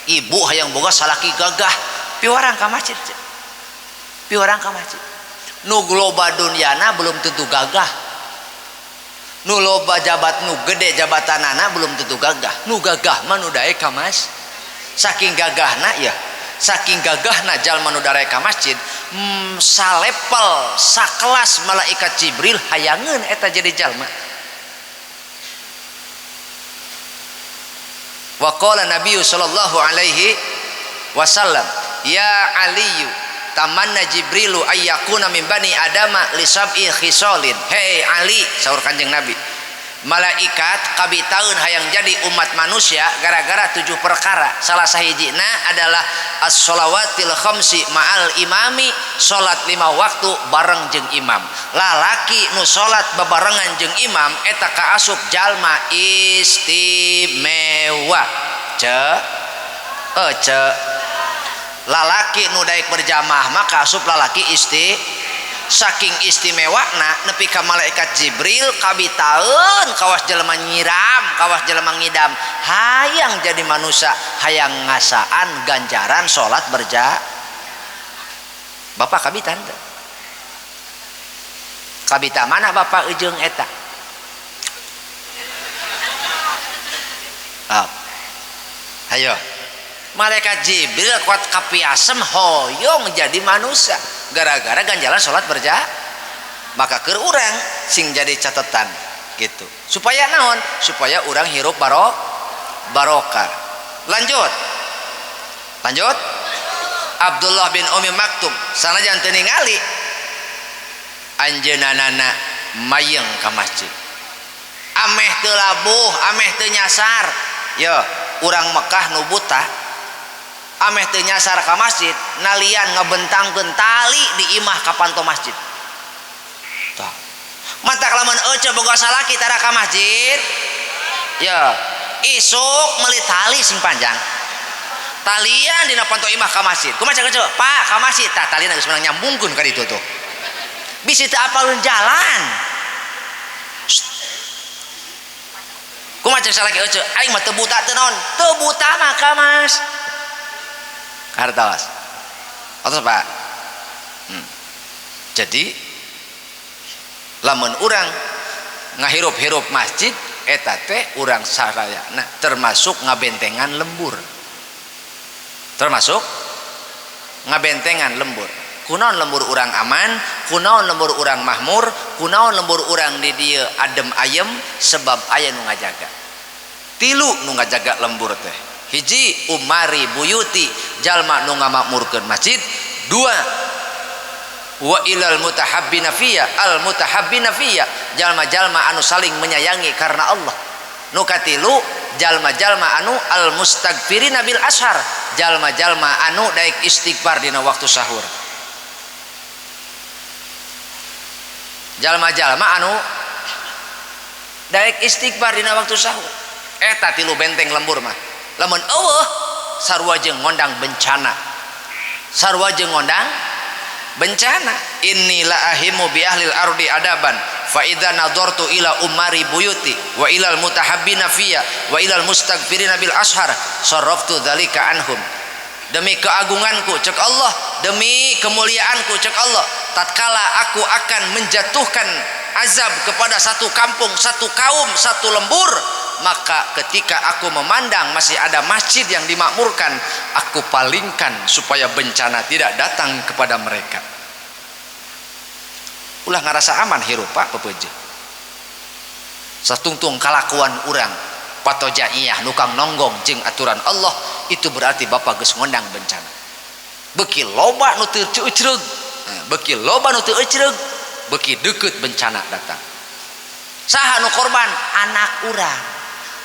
Ibu hayang boga salaki gagah, piwarang ka masjid. Piwarang ka masjid. Nu loba dunyana belum tentu gagah. Nu loba jabat, nu gede jabatanana belum tentu gagah. Nu gagah mah nu daek ka mas. Saking gagahna ya, saking gagahna jalma nu daek ka masjid, salepel sakelas malaikat Jibril hayangeun eta jadi jalma. Wa qala Nabi sallallahu alaihi wasallam, ya Aliyu tamanna Jibrilu ayyakuna min bani Adama li sab'i khisalin. Hei Ali, saur Kanjeng Nabi, malaikat kabitaeun hayang jadi umat manusia gara-gara 7 perkara. Salah sahijina adalah as-sholawatil khamsi ma'al imami, salat 5 waktu bareng jeung imam. Lalaki nu salat bebarengan jeung imam eta kaasup jalma istimewa. Ce ce lalaki nu daek berjamaah mah kaasup lalaki isti. Saking istimewana nepi ka malaikat Jibril kabitaeun kawas jelema nyiram, kawas jelema ngidam, hayang jadi manusia, hayang ngasaan ganjaran salat berja. Bapak kabitan teu? Kabita mana bapak eujeung eta? Ah. Hayo. Malaikat Jibril kuat kapiasem hoyong jadi manusia gara-gara ganjaran salat berja. Maka keur urang sing jadi catatan gitu. Supaya naon? Supaya urang hirup barokah. Lanjut. Lanjut. Abdullah bin Umi Maktum sanajan teu ningali anjeunna mayeng ka masjid. Ameh teu labuh, ameh teu nyasar. Yo, urang Mekah nu buta ameh teu nyasar ka masjid, nalian ngebentangkeun tali di imah ka panto masjid. Tah. Matak lamun euceu boga salaki tara ka masjid, ya isuk meuli tali sing panjang. Talian dina panto imah ka masjid. Kumaha cek euceu? Pak, ka masjid. Tah talina geus meunang nyambungkeun ka ditu tuh. Bisi teu apalun jalan. Kumaha cek salaki euceu? Aing mah teu buta teu naon? Teu buta mah ka mas. Hartos. Atos Pak. Jadi lamun urang ngahirup-hirup masjid eta teh urang sarayana termasuk ngabentengan lembur. Termasuk ngabentengan lembur. Kunaon lembur urang aman, kunaon lembur urang mahmur, kunaon lembur urang di dieu adem ayem, sebab aya nu ngajaga. Tilu nu ngajaga lembur teh. Hiji umari buyuti, jalma nu ngamakmurkeun masjid. Dua wa ilal mutahabbina fiyya, al mutahabbina fiyya, jalma-jalma anu saling menyayangi karena Allah. Nu katilu jalma-jalma anu al mustagfirina bil ashar, jalma-jalma anu daek istighfar dina waktu sahur. Jalma-jalma anu daek istighfar dina waktu sahur. Eta tilu benteng lembur mah. Lamun eueuh sarua jeung ngondang bencana. Sarua jeung ngondang bencana. Inilah ahimu bi ahlil ardi adaban fa idza nadartu ila umari buyuti wa ilal mutahabbina fiyya wa ilal mustaghfirina bil ashar sarraftu dzalika anhum. Demi keagunganku cek Allah, demi kemuliaanku cek Allah, tatkala aku akan menjatuhkan azab kepada satu kampung, satu kaum, satu lembur, maka ketika aku memandang masih ada masjid yang dimakmurkan, aku palingkan supaya bencana tidak datang kepada mereka. Ulah ngarasa aman hirup Pak pepeje. Satungtung kalakuan urang patojaiyah nukang nonggong jeung aturan Allah, itu berarti bapak geus ngondang bencana. Beuki loba nu teu eucreug, beuki loba nu teu eucreug, beuki deukeut bencana datang. Saha nu korban? Anak urang.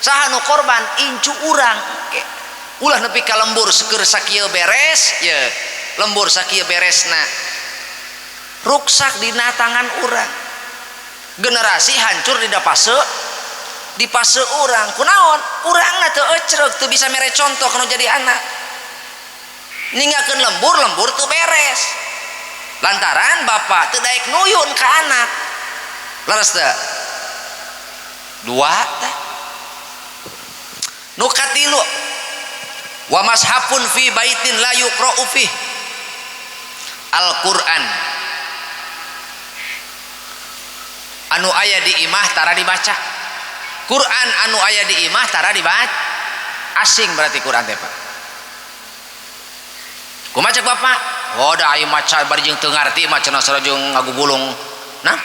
Saha nu korban? Incu urang. Ulah nepi ka lembur seueur sakieu beres, ye. Lembur sakieu beresna. Ruksak dina tangan urang. Generasi hancur dina fase, di fase urang. Kunaon? Urangna teu ecreug, teu bisa mere contoh kana jadi anak. Ninggalkeun lembur, lembur teu beres. Lantaran bapak teu daek nuyun ka anak. Leres teu? Dua teh. Nu katilu wa mashafun fi baitin la yuqra'u fih. Al-Qur'an anu aya di imah tara dibaca. Quran anu aya di imah tara dibaca. Asing berarti Quran teh Pak. Kumaha cek bapak? Oh da aya maca bari jeung teu ngarti mah cenah sarua jeung ngagugulung. Nah?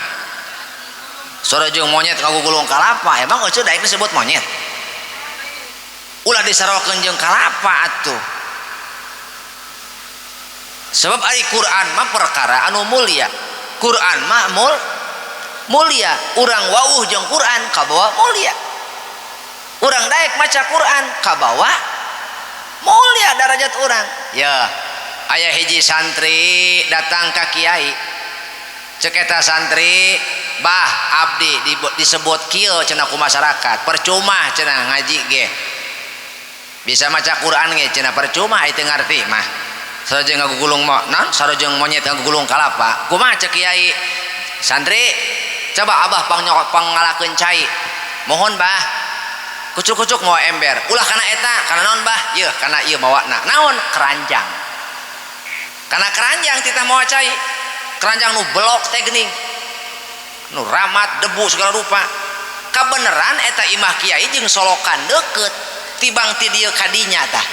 Sarua jeung monyet ngagugulung kalapa. Emang euceu daek disebut monyet? Ulah disarokeun jeung kalapa atuh. Sebab ari Quran mah perkara anu mulia. Quran mah mulia. Urang wawuh jeung Quran kabawa mulia. Urang daek maca Quran kabawa mulia darajat urang. Ya, aya hiji santri datang ka kiai. Cek eta santri, bah abdi disebut kieu cenah ku masyarakat. Percuma cenah ngaji ge. Bisa maca Quran ge cenah percuma teu ngarti mah. Sarua jeung ngagugulung naon? Sarua jeung monyet ngagugulung kalapa. Kumaha cek kiai? Santri, coba abah pangngalakeun cai. Mohon bah. Kucuk-kucuk mawa ember. Ulah kana eta, kana naon bah? Yeuh, kana ieu mawana. Naon? Keranjang. Kana keranjang titah mawa cai. Keranjang nu belok teh geuning. Nu ramat debu segala rupa. Kabeneran eta imah kiai jeung solokan deukeut tibang ti dieu ka dinya tah.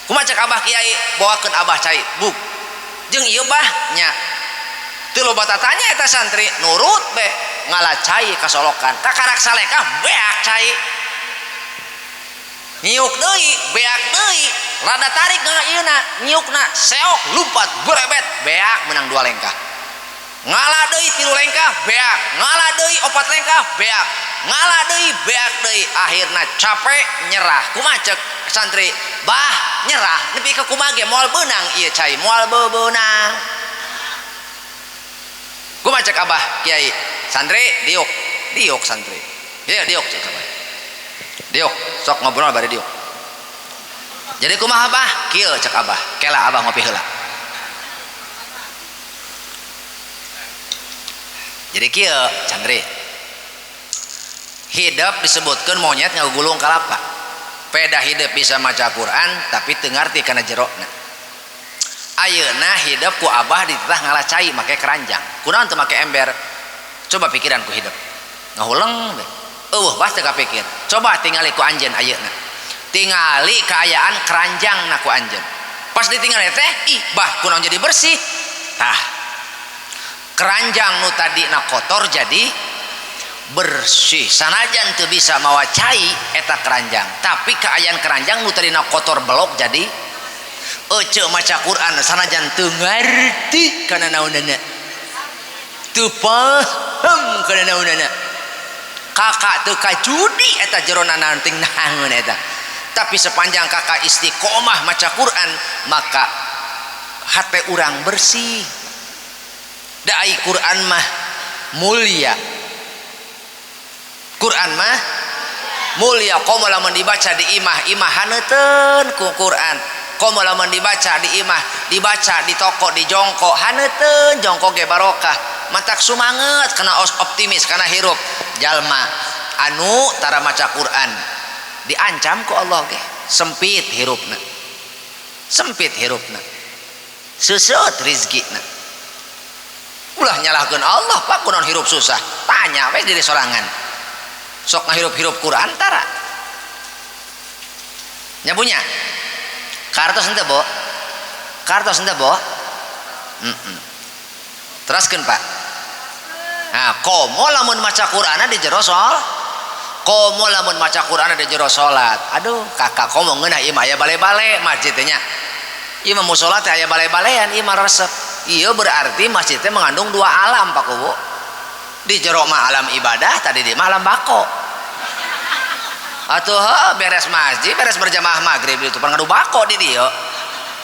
Kumaha cek abah kiai? Bawakeun abah cai. Buk. Jeung ieu bah nya. Teu loba tatanya eta santri nurut be ngala cai ka solokan. Kakarak salekah beak cai. Nyiuk deui, beak deui. Rada tarik ieuna, nyiukna seok lumpat berebet beak menang dua lengkah. Ngala deui tilu lengkah beak, ngala deui opat lengkah beak, ngala deui beak deui. Akhirna capek nyerah. Kumaha cek santri? Bah nyerah nepi ka kumaha ge moal beunang ieu cai, moal bebeunang. Kumaha cek abah kiai? Santri diuk, diuk santri. Ieu diuk cek abah. Diuk, sok ngobrol bari diuk. Jadi kumaha bah? Kieu cek abah. Kela abah ngopi heula. Jadi kieu santri. Hidup disebutkeun monyet ngagulung kalapa. Peda hidup bisa maca Quran tapi teu ngarti kana jerona. Ayeuna hidup ku abah dititah ngala cai make keranjang. Kunaon teu make ember? Coba pikiran ku hidup. Ngahuleng we. Eueuh bah teu kapikir. Coba tingali ku anjeun ayeuna. Tingali kaayaan keranjangna ku anjeun. Pas ditingali teh, ih bah kunaon jadi bersih. Tah, keranjang nu tadina kotor jadi bersih. Sanajan teu bisa mawa cai eta keranjang, tapi kaayaan keranjang nu tadina kotor belok jadi ece maca Quran sanajan teu ngarti kana naonana, teu paham kana naonana, kakak teu kajudi eta jerona nanting naon eta. Tapi sepanjang kakak istiqomah maca Quran, maka hate urang bersih. Da ai Quran mah mulia, Quran mah mulia. Komo lamun dibaca di imah, imah haneuteun ku Quran. Komo lamun dibaca di imah, dibaca di toko, di jongko, haneuteun jongko ge barokah. Matak sumanget kana optimis kana hirup. Jalma anu tara maca Quran diancam ku Allah ge sempit hirupna, sempit hirupna, susut rizkina. Ulah nyalahkeun Allah, Pak, kunaon hirup susah. Tanya we diri sorangan, sok ngahirup-hirup Quran tara nyabunya. Kartos henteu, Bo? Kartos henteu, Bo? Teraskeun, Pak. Nah, komo lamun maca Qur'ana di jero sol, komo lamun maca Qur'ana di jero salat. Aduh, kakak komo ngeunah ieu mah aya bale-bale masjid teh nya. Ieu mah musala teh aya bale-balean, ieu mah resep. Ieu berarti masjid teh mengandung dua alam, Pak Kuwu. Di jero mah alam ibadah, tadi di mah alam bako. Atuh heuh, beres masjid, beres berjamaah maghrib itu pan ngadu bako di dieu.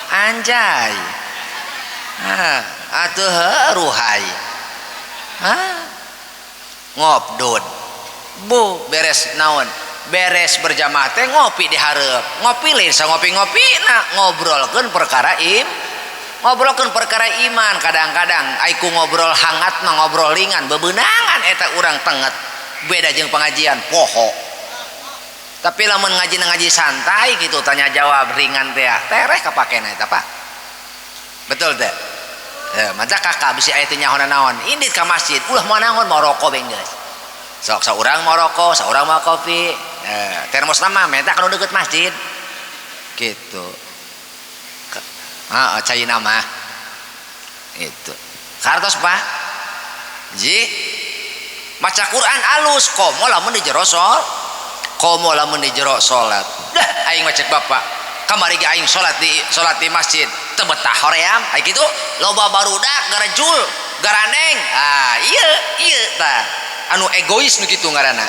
Anjay. Ah, atuh heuh ruhai. Hah? Ngopdud. Bu, beres naon? Beres berjamaah teh ngopi di hareup. Ngopi lain sa ngopi-ngopi na ngobrolkeun perkara im, ngobrolkeun perkara iman. Kadang-kadang ai ku ngobrol hangat mah ngobrol ringan, bebenangan eta urang tenget. Beda jeung pengajian poho. Tapi lamun ngaji ngaji santai gitu, tanya jawab ringan teh tereh kapakena eta, Pak. Betul teh? Ya, maca kakak bisi aya teh nyaho naon. Indit ka masjid, ulah moal naon, mau rokok beng geus. Sok saurang mau rokok, saurang mau kopi. Termos nama meta kalau deket masjid. Gitu. Heeh, cai nama. Itu. Kartos, Pak. Ji. Maca Quran alus komo lamun di jero sol, komo lamun di jero salat. Dah aing mah cek bapak. Kamari ge aing salat di masjid teu betah hoream. Ai kitu loba barudak garejul, garandeng. Ah, ieu ieu tah anu egois nu kitu ngaranna.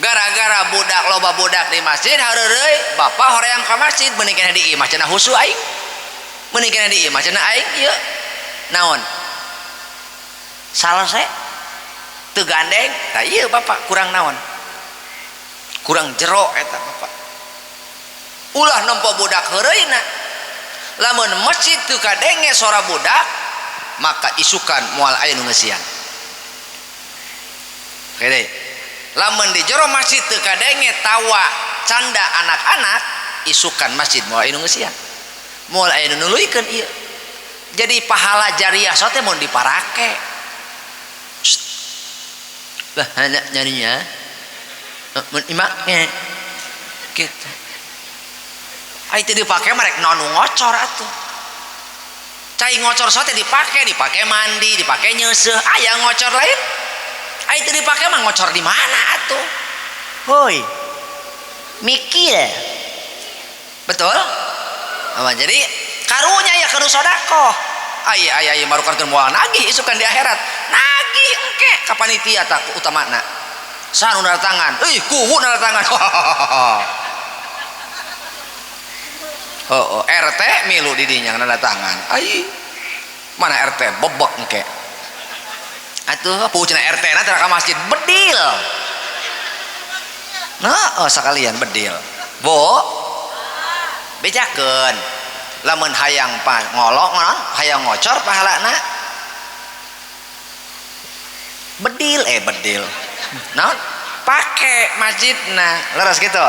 Gara-gara budak loba budak di masjid hareureuy, bapak hoream ka masjid mending keneh di imah cenah husu aing. Mending keneh di imah cenah aing ieu. Naon? Salese teu gandeng. Tah ieu bapak kurang naon? Kurang jero eta bapak. Ulah nempo budak heureuyna. Lamun masjid teu kadenge sora budak, maka isukan moal aya nu ngeusian. Oke, lamun di jero masjid teu kadenge tawa canda anak-anak, isukan masjid moal aya nu ngeusian. Moal aya nu nuluykeun ieu. Jadi pahala jariah sote mun diparake. Lah anak nyarinya mun imake gitu. Ai teu dipake mah rek naon nu ngocor atuh. Cai ngocor sote dipake, dipake mandi, dipake nyeuseuh, aya ngocor lain. Ai teu dipake mah ngocor di mana atuh? Hoi. Mikir. Betul? Nah, jadi karunya ya kudu sedekah. Ai ai ai marukarkeun moal nagih isukan di akhirat. Nagih engke ka panitia tah utamana. Saha nu tangan? Ih, kuwu tangan. Oh, oh, RT milu di dinya nanda tangan. Ai mana RT bebek engke. Atuh pucina RT na teh ka masjid bedil. Nah, oh, sekalian bedil. Bo, bejakeun. Lamun hayang pa ngolok naon, hayang ngocor pahalana. Bedil bedil. Naon? Pake masjidna. Leres gitu.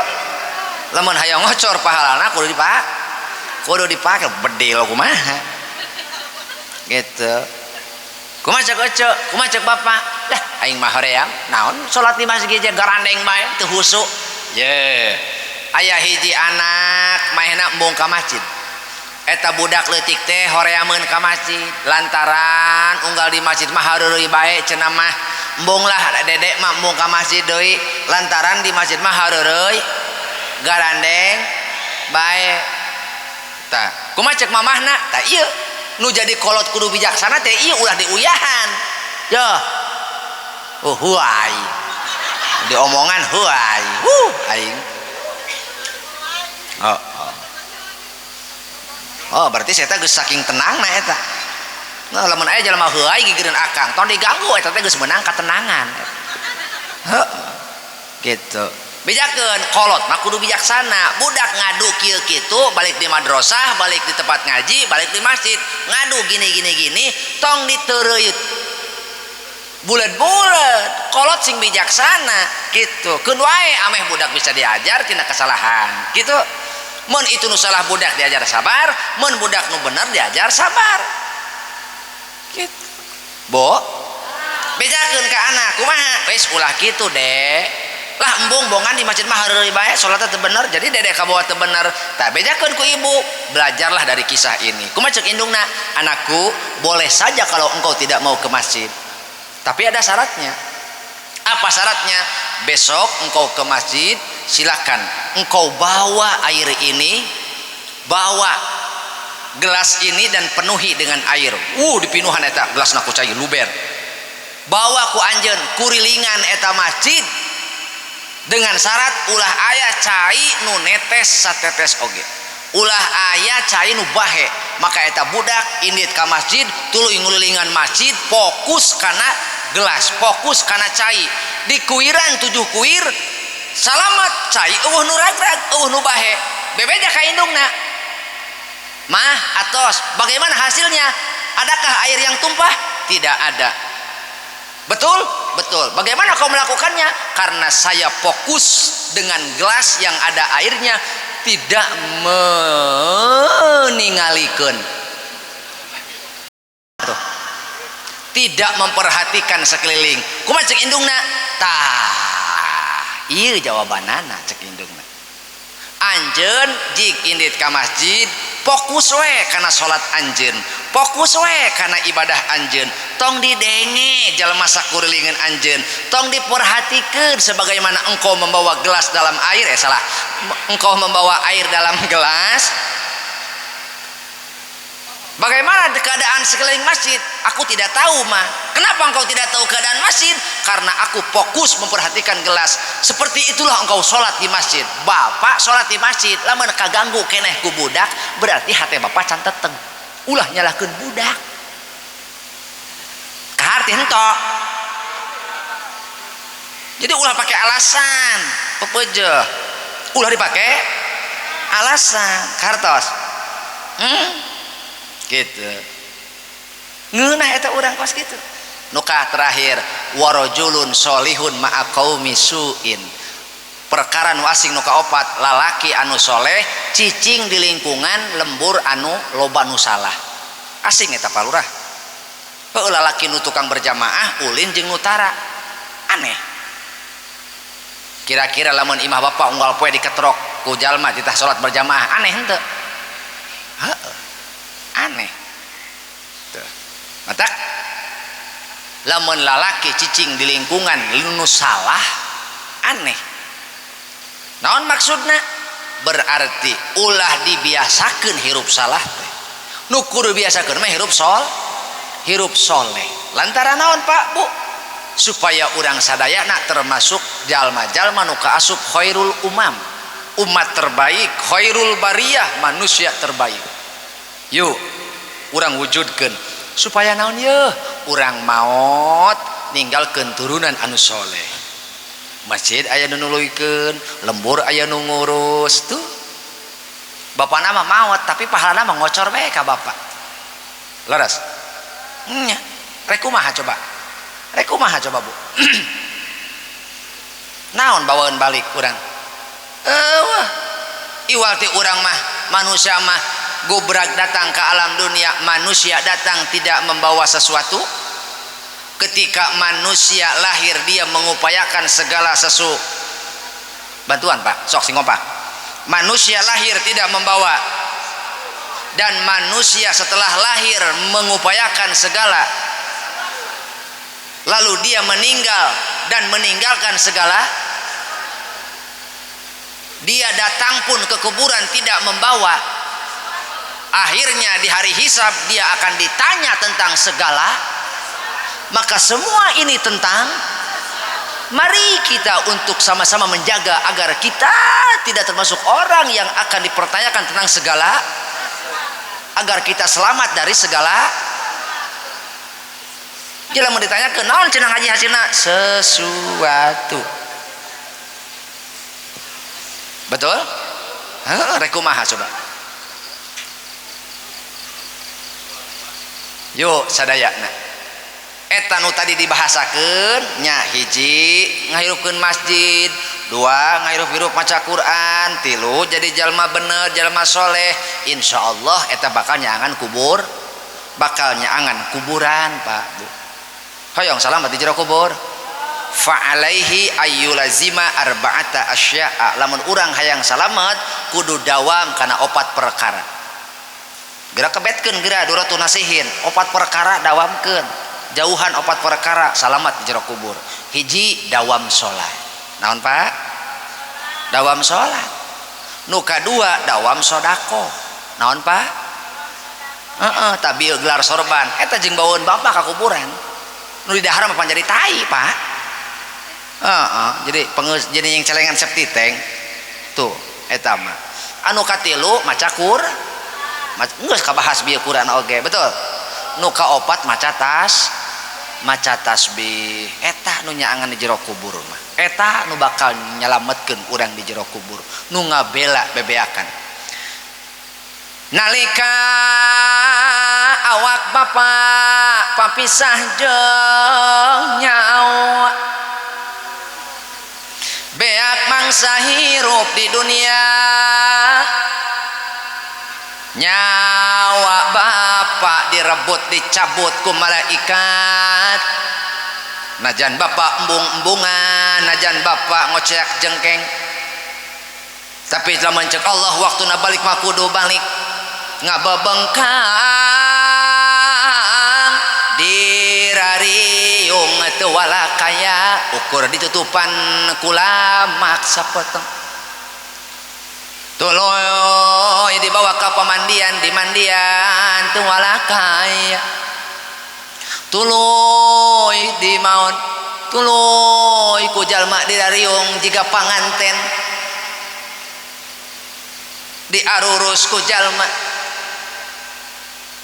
Lamun hayang ngocor pahalana kudu dipake. Kudu dipake bedil kumaha. Gitu. Kumaha cek ece, kumaha cek bapak? Lah aing mah hoream, naon salat di masjid ge garandeng bae teu husu. Ye. Aya hiji anak maehna embung ka masjid. Eta budak leutik teh horeameun ka masjid lantaran unggal di masjid mah hareureuy bae cenah mah. Embung lah dedek mah embung ka masjid deui lantaran di masjid mah hareureuy garandeng bae. Tah, kumaha cek mamahna? Tah ieu nu jadi kolot kudu bijaksana teh ieu ulah diuyahan. Yoh. Oh huai. Diomongan huai. Aing. Oh, oh. Oh, berarti saya geus saking tenang na eta. Nah, lamun aya jelema heuay gigireun akang, tong diganggu eta teh geus meunang katenangan. Heeh. Gitu. Bejakeun kolot mah kudu bijaksana. Budak ngadu kieu kitu balik di madrasah, balik di tempat ngaji, balik di masjid, ngadu gini gini gini, tong diteureuy bulet-bulet. Kolot sing bijaksana gitu. Keun wae ameh budak bisa diajar tina kesalahan. Gitu. Mun itu nu salah budak diajar sabar, mun budak nu bener diajar sabar. Gitu. Bo, bejakeun ka anak kumaha? Wes ulah kitu, Dek. Lah embung bongan di masjid mah hareureuy bae, salatna teu bener, jadi dedek kabawa teu bener. Tah bejakeun ku ibu, belajarlah dari kisah ini. Kumaha cek indungna? Anakku, boleh saja kalau engkau tidak mau ke masjid. Tapi ada syaratnya. Apa syaratnya? Besok engkau ke masjid, silakan engkau bawa air ini, bawa gelas ini dan penuhi dengan air. Dipinuhan eta gelasna ku cai luber. Bawa ku anjeun kurilingan eta masjid dengan syarat ulah aya cai nu netes satetes oge. Ulah aya cai nu bahe. Maka eta budak indit ka masjid, tuluy ngulilingan masjid, fokus kana gelas, fokus kana cai. Dikuiran 7 kuir, salamat cai eueuh nu ragrag, eueuh nu bahe. Bebeja ka indungna. Mah atos, bagaimana hasilnya? Adakah air yang tumpah? Tidak ada. Betul? Betul. Bagaimana kau melakukannya? Karena saya fokus dengan gelas yang ada airnya, tidak meningalikeun. Tuh. Tidak memperhatikan sekeliling. Kumaha cek indungna? Tah, ieu jawabanana cek indungna. Anjeun jik indit ka masjid, fokus we kana salat anjeun, fokus we kana ibadah anjeun, tong didenge jalma sakurilingan anjeun, tong diperhatikeun sebagaimana engkau membawa gelas dalam air, salah, engkau membawa air dalam gelas. Bagaimana keadaan sekeliling masjid? Aku tidak tahu, mah. Kenapa engkau tidak tahu keadaan masjid? Karena aku fokus memperhatikan gelas. Seperti itulah engkau sholat di masjid. Bapak sholat di masjid, lamun kaganggu keneh ku budak, berarti hati bapak can teteng. Ulah nyalahkeun budak. Kaharti henteu. Jadi ulah pakai alasan, pepeje. Ulah dipakai alasan, kartos. Gitu. Ngeunah eta urang kos kitu. Nukah terakhir warajulun solihun ma'a qaumi suin. Perkara nu asing nu kaopat, lalaki anu soleh cicing di lingkungan lembur anu loba nu salah. Asing eta Pak Lurah. Heueuh lalaki nu tukang berjamaah ulin jeung nu tara. Aneh. Kira-kira lamun imah bapak unggal poe diketrok ku jalma titah salat berjamaah, aneh henteu? Heueuh. Aneh. Tuh. Matak lamun lalaki cicing di lingkungan nu salah, aneh. Naon maksudna? Berarti ulah dibiasakeun hirup salah teh. Nu kudu biasakeun mah hirup sol, hirup soleh. Lantaran naon Pak Bu? Supaya urang sadayana termasuk jalma-jalma nu kaasup khairul umam, umat terbaik, khairul bariyah, manusia terbaik. Yuk, urang wujudkeun supaya naon yeuh, urang maot ninggalkeun turunan anu soleh. Masjid aya nu nuluykeun, lembur aya nu ngurus tuh. Bapana mah maot tapi pahalana mah ngocor bae ka bapak. Leres? Nya, rek kumaha coba? Rek kumaha coba Bu? Naon bawaeun balik urang? Eueuh. Iwal ti urang mah manusia mah gubrak datang ke alam dunia, manusia datang tidak membawa sesuatu. Ketika manusia lahir dia mengupayakan segala sesuatu. Bantuan Pak, sok sing ngompak. Manusia lahir tidak membawa, Dan manusia setelah lahir mengupayakan segala, lalu dia meninggal dan meninggalkan segala. Dia datang pun ke kuburan tidak membawa. Akhirnya di hari hisab dia akan ditanya tentang segala. Maka semua ini tentang, mari kita untuk sama-sama menjaga agar kita tidak termasuk orang yang akan dipertanyakan tentang segala, agar kita selamat dari segala. Bila mau ditanyakan naon cenah ngaji hasilna sesuatu. Betul? Heuh, rek kumaha coba? Yuk sadayana. Eta nu tadi dibahasakeun nya, hiji ngahirupkeun masjid, dua ngahirup-hirup maca Quran, tilu jadi jalma bener, jalma soleh. Insyaallah eta bakal nyaangan kubur, bakal nyaangan kuburan, Pak, Bu. Hoyong salamat di jero kubur. Fa alaihi ayyulazima arba'ata asya'a. Lamun urang hayang salamat kudu dawam kana opat perkara. Geura kebetkeun geura duratun nasihin, opat perkara dawamkeun. Jauhan opat perkara salamat di jero kubur. Hiji dawam salat. Naon, Pak? Dawam salat. Nu kadua dawam sedekah. Naon, Pak? Heeh, tabi gelar sorban. Eta jeung bawaeun bapak ka kuburan. Nu di dahar mah jadi tai, Pak. Heeh, jadi pengeus jadi yang celengan septic tank. Tuh, eta mah. Anu katilu maca Quran. Geus kabahas bieu Quran oge, betul? Nu kaopat maca tas, maca tasbih. Eta nu nyaangan di jero kubur mah. Eta nu bakal nyalametkeun urang di jero kubur, nu ngabela bebeakan. Nalika awak bapak papisah jeung nyawa, beak mangsa hirup di dunia, nyawa bapak direbut dicabut ku malaikat. Najan bapak embung-embungan, najan bapak ngoceak jengkeng, tapi lamun cek Allah waktuna balik mah kudu balik. Ngabebengkang dirariung teu walakaya, ukur ditutupan kulamak sapotong. Tuluy dibawa ke pemandian, di mandian teu walakaya. Tuluy di maon, tuluy ku jalma dirariung jiga panganten, diarurus ku jalma.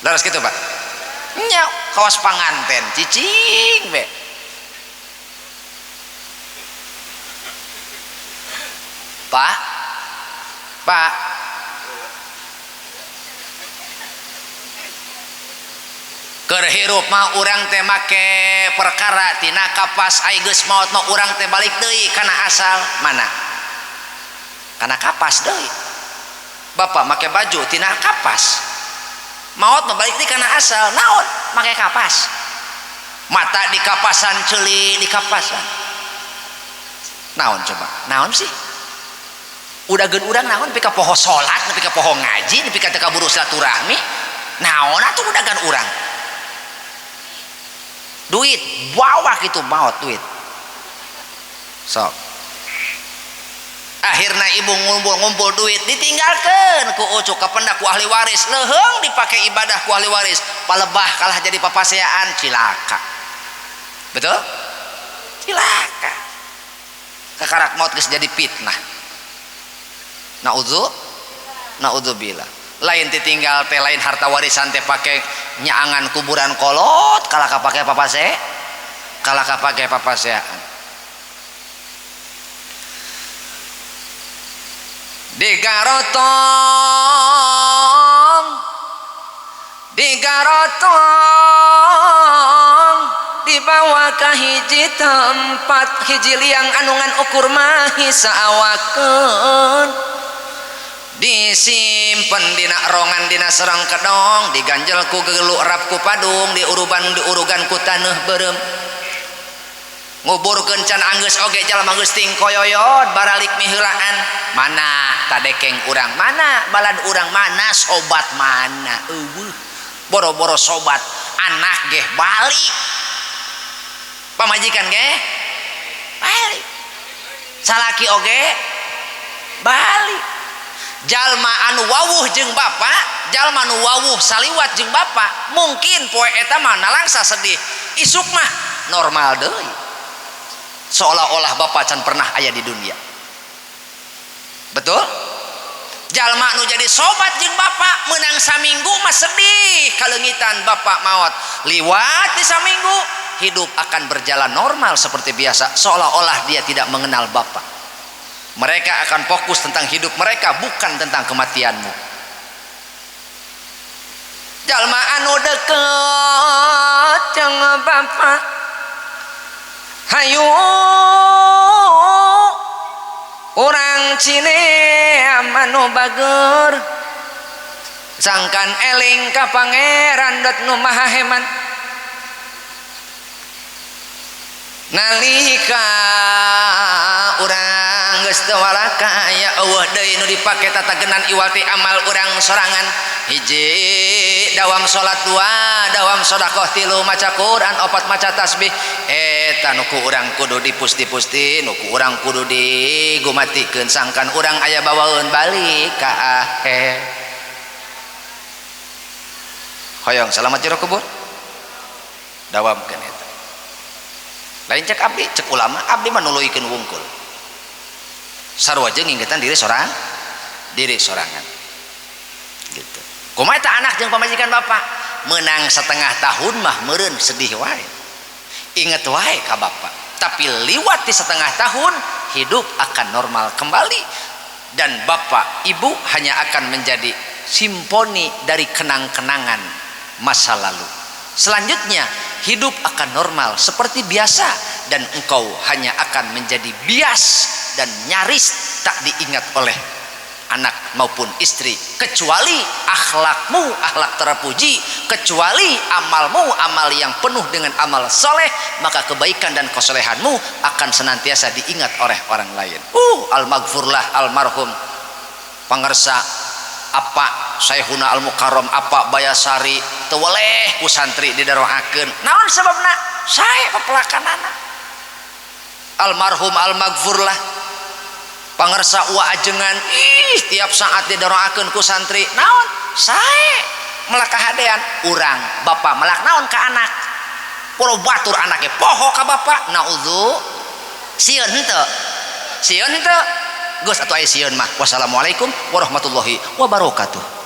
Leres kitu, Pak? Nya kawas panganten cicing be. Pak, Pak, keur hirup mah urang teh make perkara tina kapas, ai geus maot mah urang teh balik deui kana asal mana? Kana kapas deui. Bapak make baju tina kapas, maot mah balik deui kana asal naon? Make kapas. Mata di kapasan, ceuli di kapasan. Naon coba? Naon sih? Udageun urang naon nepi ka poho salat, nepi ka poho ngaji, nepi ka teu kaburu silaturahmi. Naon atuh udagan urang? Duit, bawa kitu maot duit. Sok. Akhirna ibu ngumpul-ngumpul duit ditinggalkeun ku ucuk kapendak ku ahli waris, leuheung dipake ibadah ku ahli waris, palebah kalah jadi papaseaan, cilaka. Betul? Cilaka. Kakarak maot geus jadi fitnah. Naudzubillah. Lain ditinggal teh, lain harta warisan teh pake nyaangan kuburan kolot, kalah kapake papase, kalah kapake papaseaan. Digarotong, digarotong, dibawa ka hiji tempat, hiji liang anu ngan ukur mahi saawakeun, disimpen dina rongan dina serang kedong, diganjel ku geluk rap ku padung, diuruban diurugan ku taneuh beureum. Nguburkeun can anggeus oge jalma geus tingkoyoyot baralik miheulaan. Mana tadekeng urang, mana balad urang, mana sobat mana. Eueuh. Boro-boro sobat, anak geh balik. Pamajikan geh balik. Salaki oge balik. Jalma anu wawuh jeung bapa, jalma anu wawuh saliwat jeung bapa, mungkin poe eta mah nalangsa sedih. Isuk mah normal deui. Seolah-olah bapak can pernah aya di dunia. Betul? Jalma nu jadi sobat jeung bapak menang saminggu mah sedih kaleungitan bapak maot. Liwat di saminggu hidup akan berjalan normal seperti biasa, seolah-olah dia tidak mengenal bapak. Mereka akan fokus tentang hidup mereka, bukan tentang kematianmu. Jalma anu deket jeung bapak, hayu urang Cineam anu bager, sangkan eling ka pangeran dat nu maha heman. Nalika urang geus teu walaka ya eueuh deui nu dipake tatagenan iwal ti amal urang sorangan. Hiji dawam salat, dua dawam sedekah, tilu maca Quran, opat maca tasbih. Eta nu ku urang kudu dipusti-pusti, nu ku urang kudu digumatikeun sangkan urang aya bawaeun balik ka akhir. Hoyong salamat jero kubur, dawamkeun eta. Lain cek abdi, cek ulama, abdi mah nuluykeun wungkul. Sarua jeung ngingetan diri sorang, diri sorangan. Gitu. Kumaha eta anak jeung pamajikan bapak? Menang setengah tahun mah meureun sedih wae. Inget wae ka bapak. Tapi liwat di setengah tahun hidup akan normal kembali dan bapak ibu hanya akan menjadi simfoni dari kenang-kenangan masa lalu. Selanjutnya hidup akan normal seperti biasa dan engkau hanya akan menjadi bias dan nyaris tak diingat oleh anak maupun istri, kecuali akhlakmu akhlak terpuji, kecuali amalmu amal yang penuh dengan amal soleh, maka kebaikan dan kesolehanmu akan senantiasa diingat oleh orang lain. Al-maghfurlah almarhum pangersa apa Syekhuna Al-Mukarram apa Bayasari teu weleh ku santri didaroakeun. Naon sababna? Sae pepelakanana. Almarhum al-maghfurlah pangersa ua ajengan ih tiap saat didaroakeun ku santri. Naon? Sae melak kahadean urang bapak melak naon ka anak? Puro batur anake poho ka bapak. Naudzu sieun henteu? Sieun henteu? Geus atuh aya sieun mah. Wassalamualaikum warahmatullahi wabarakatuh.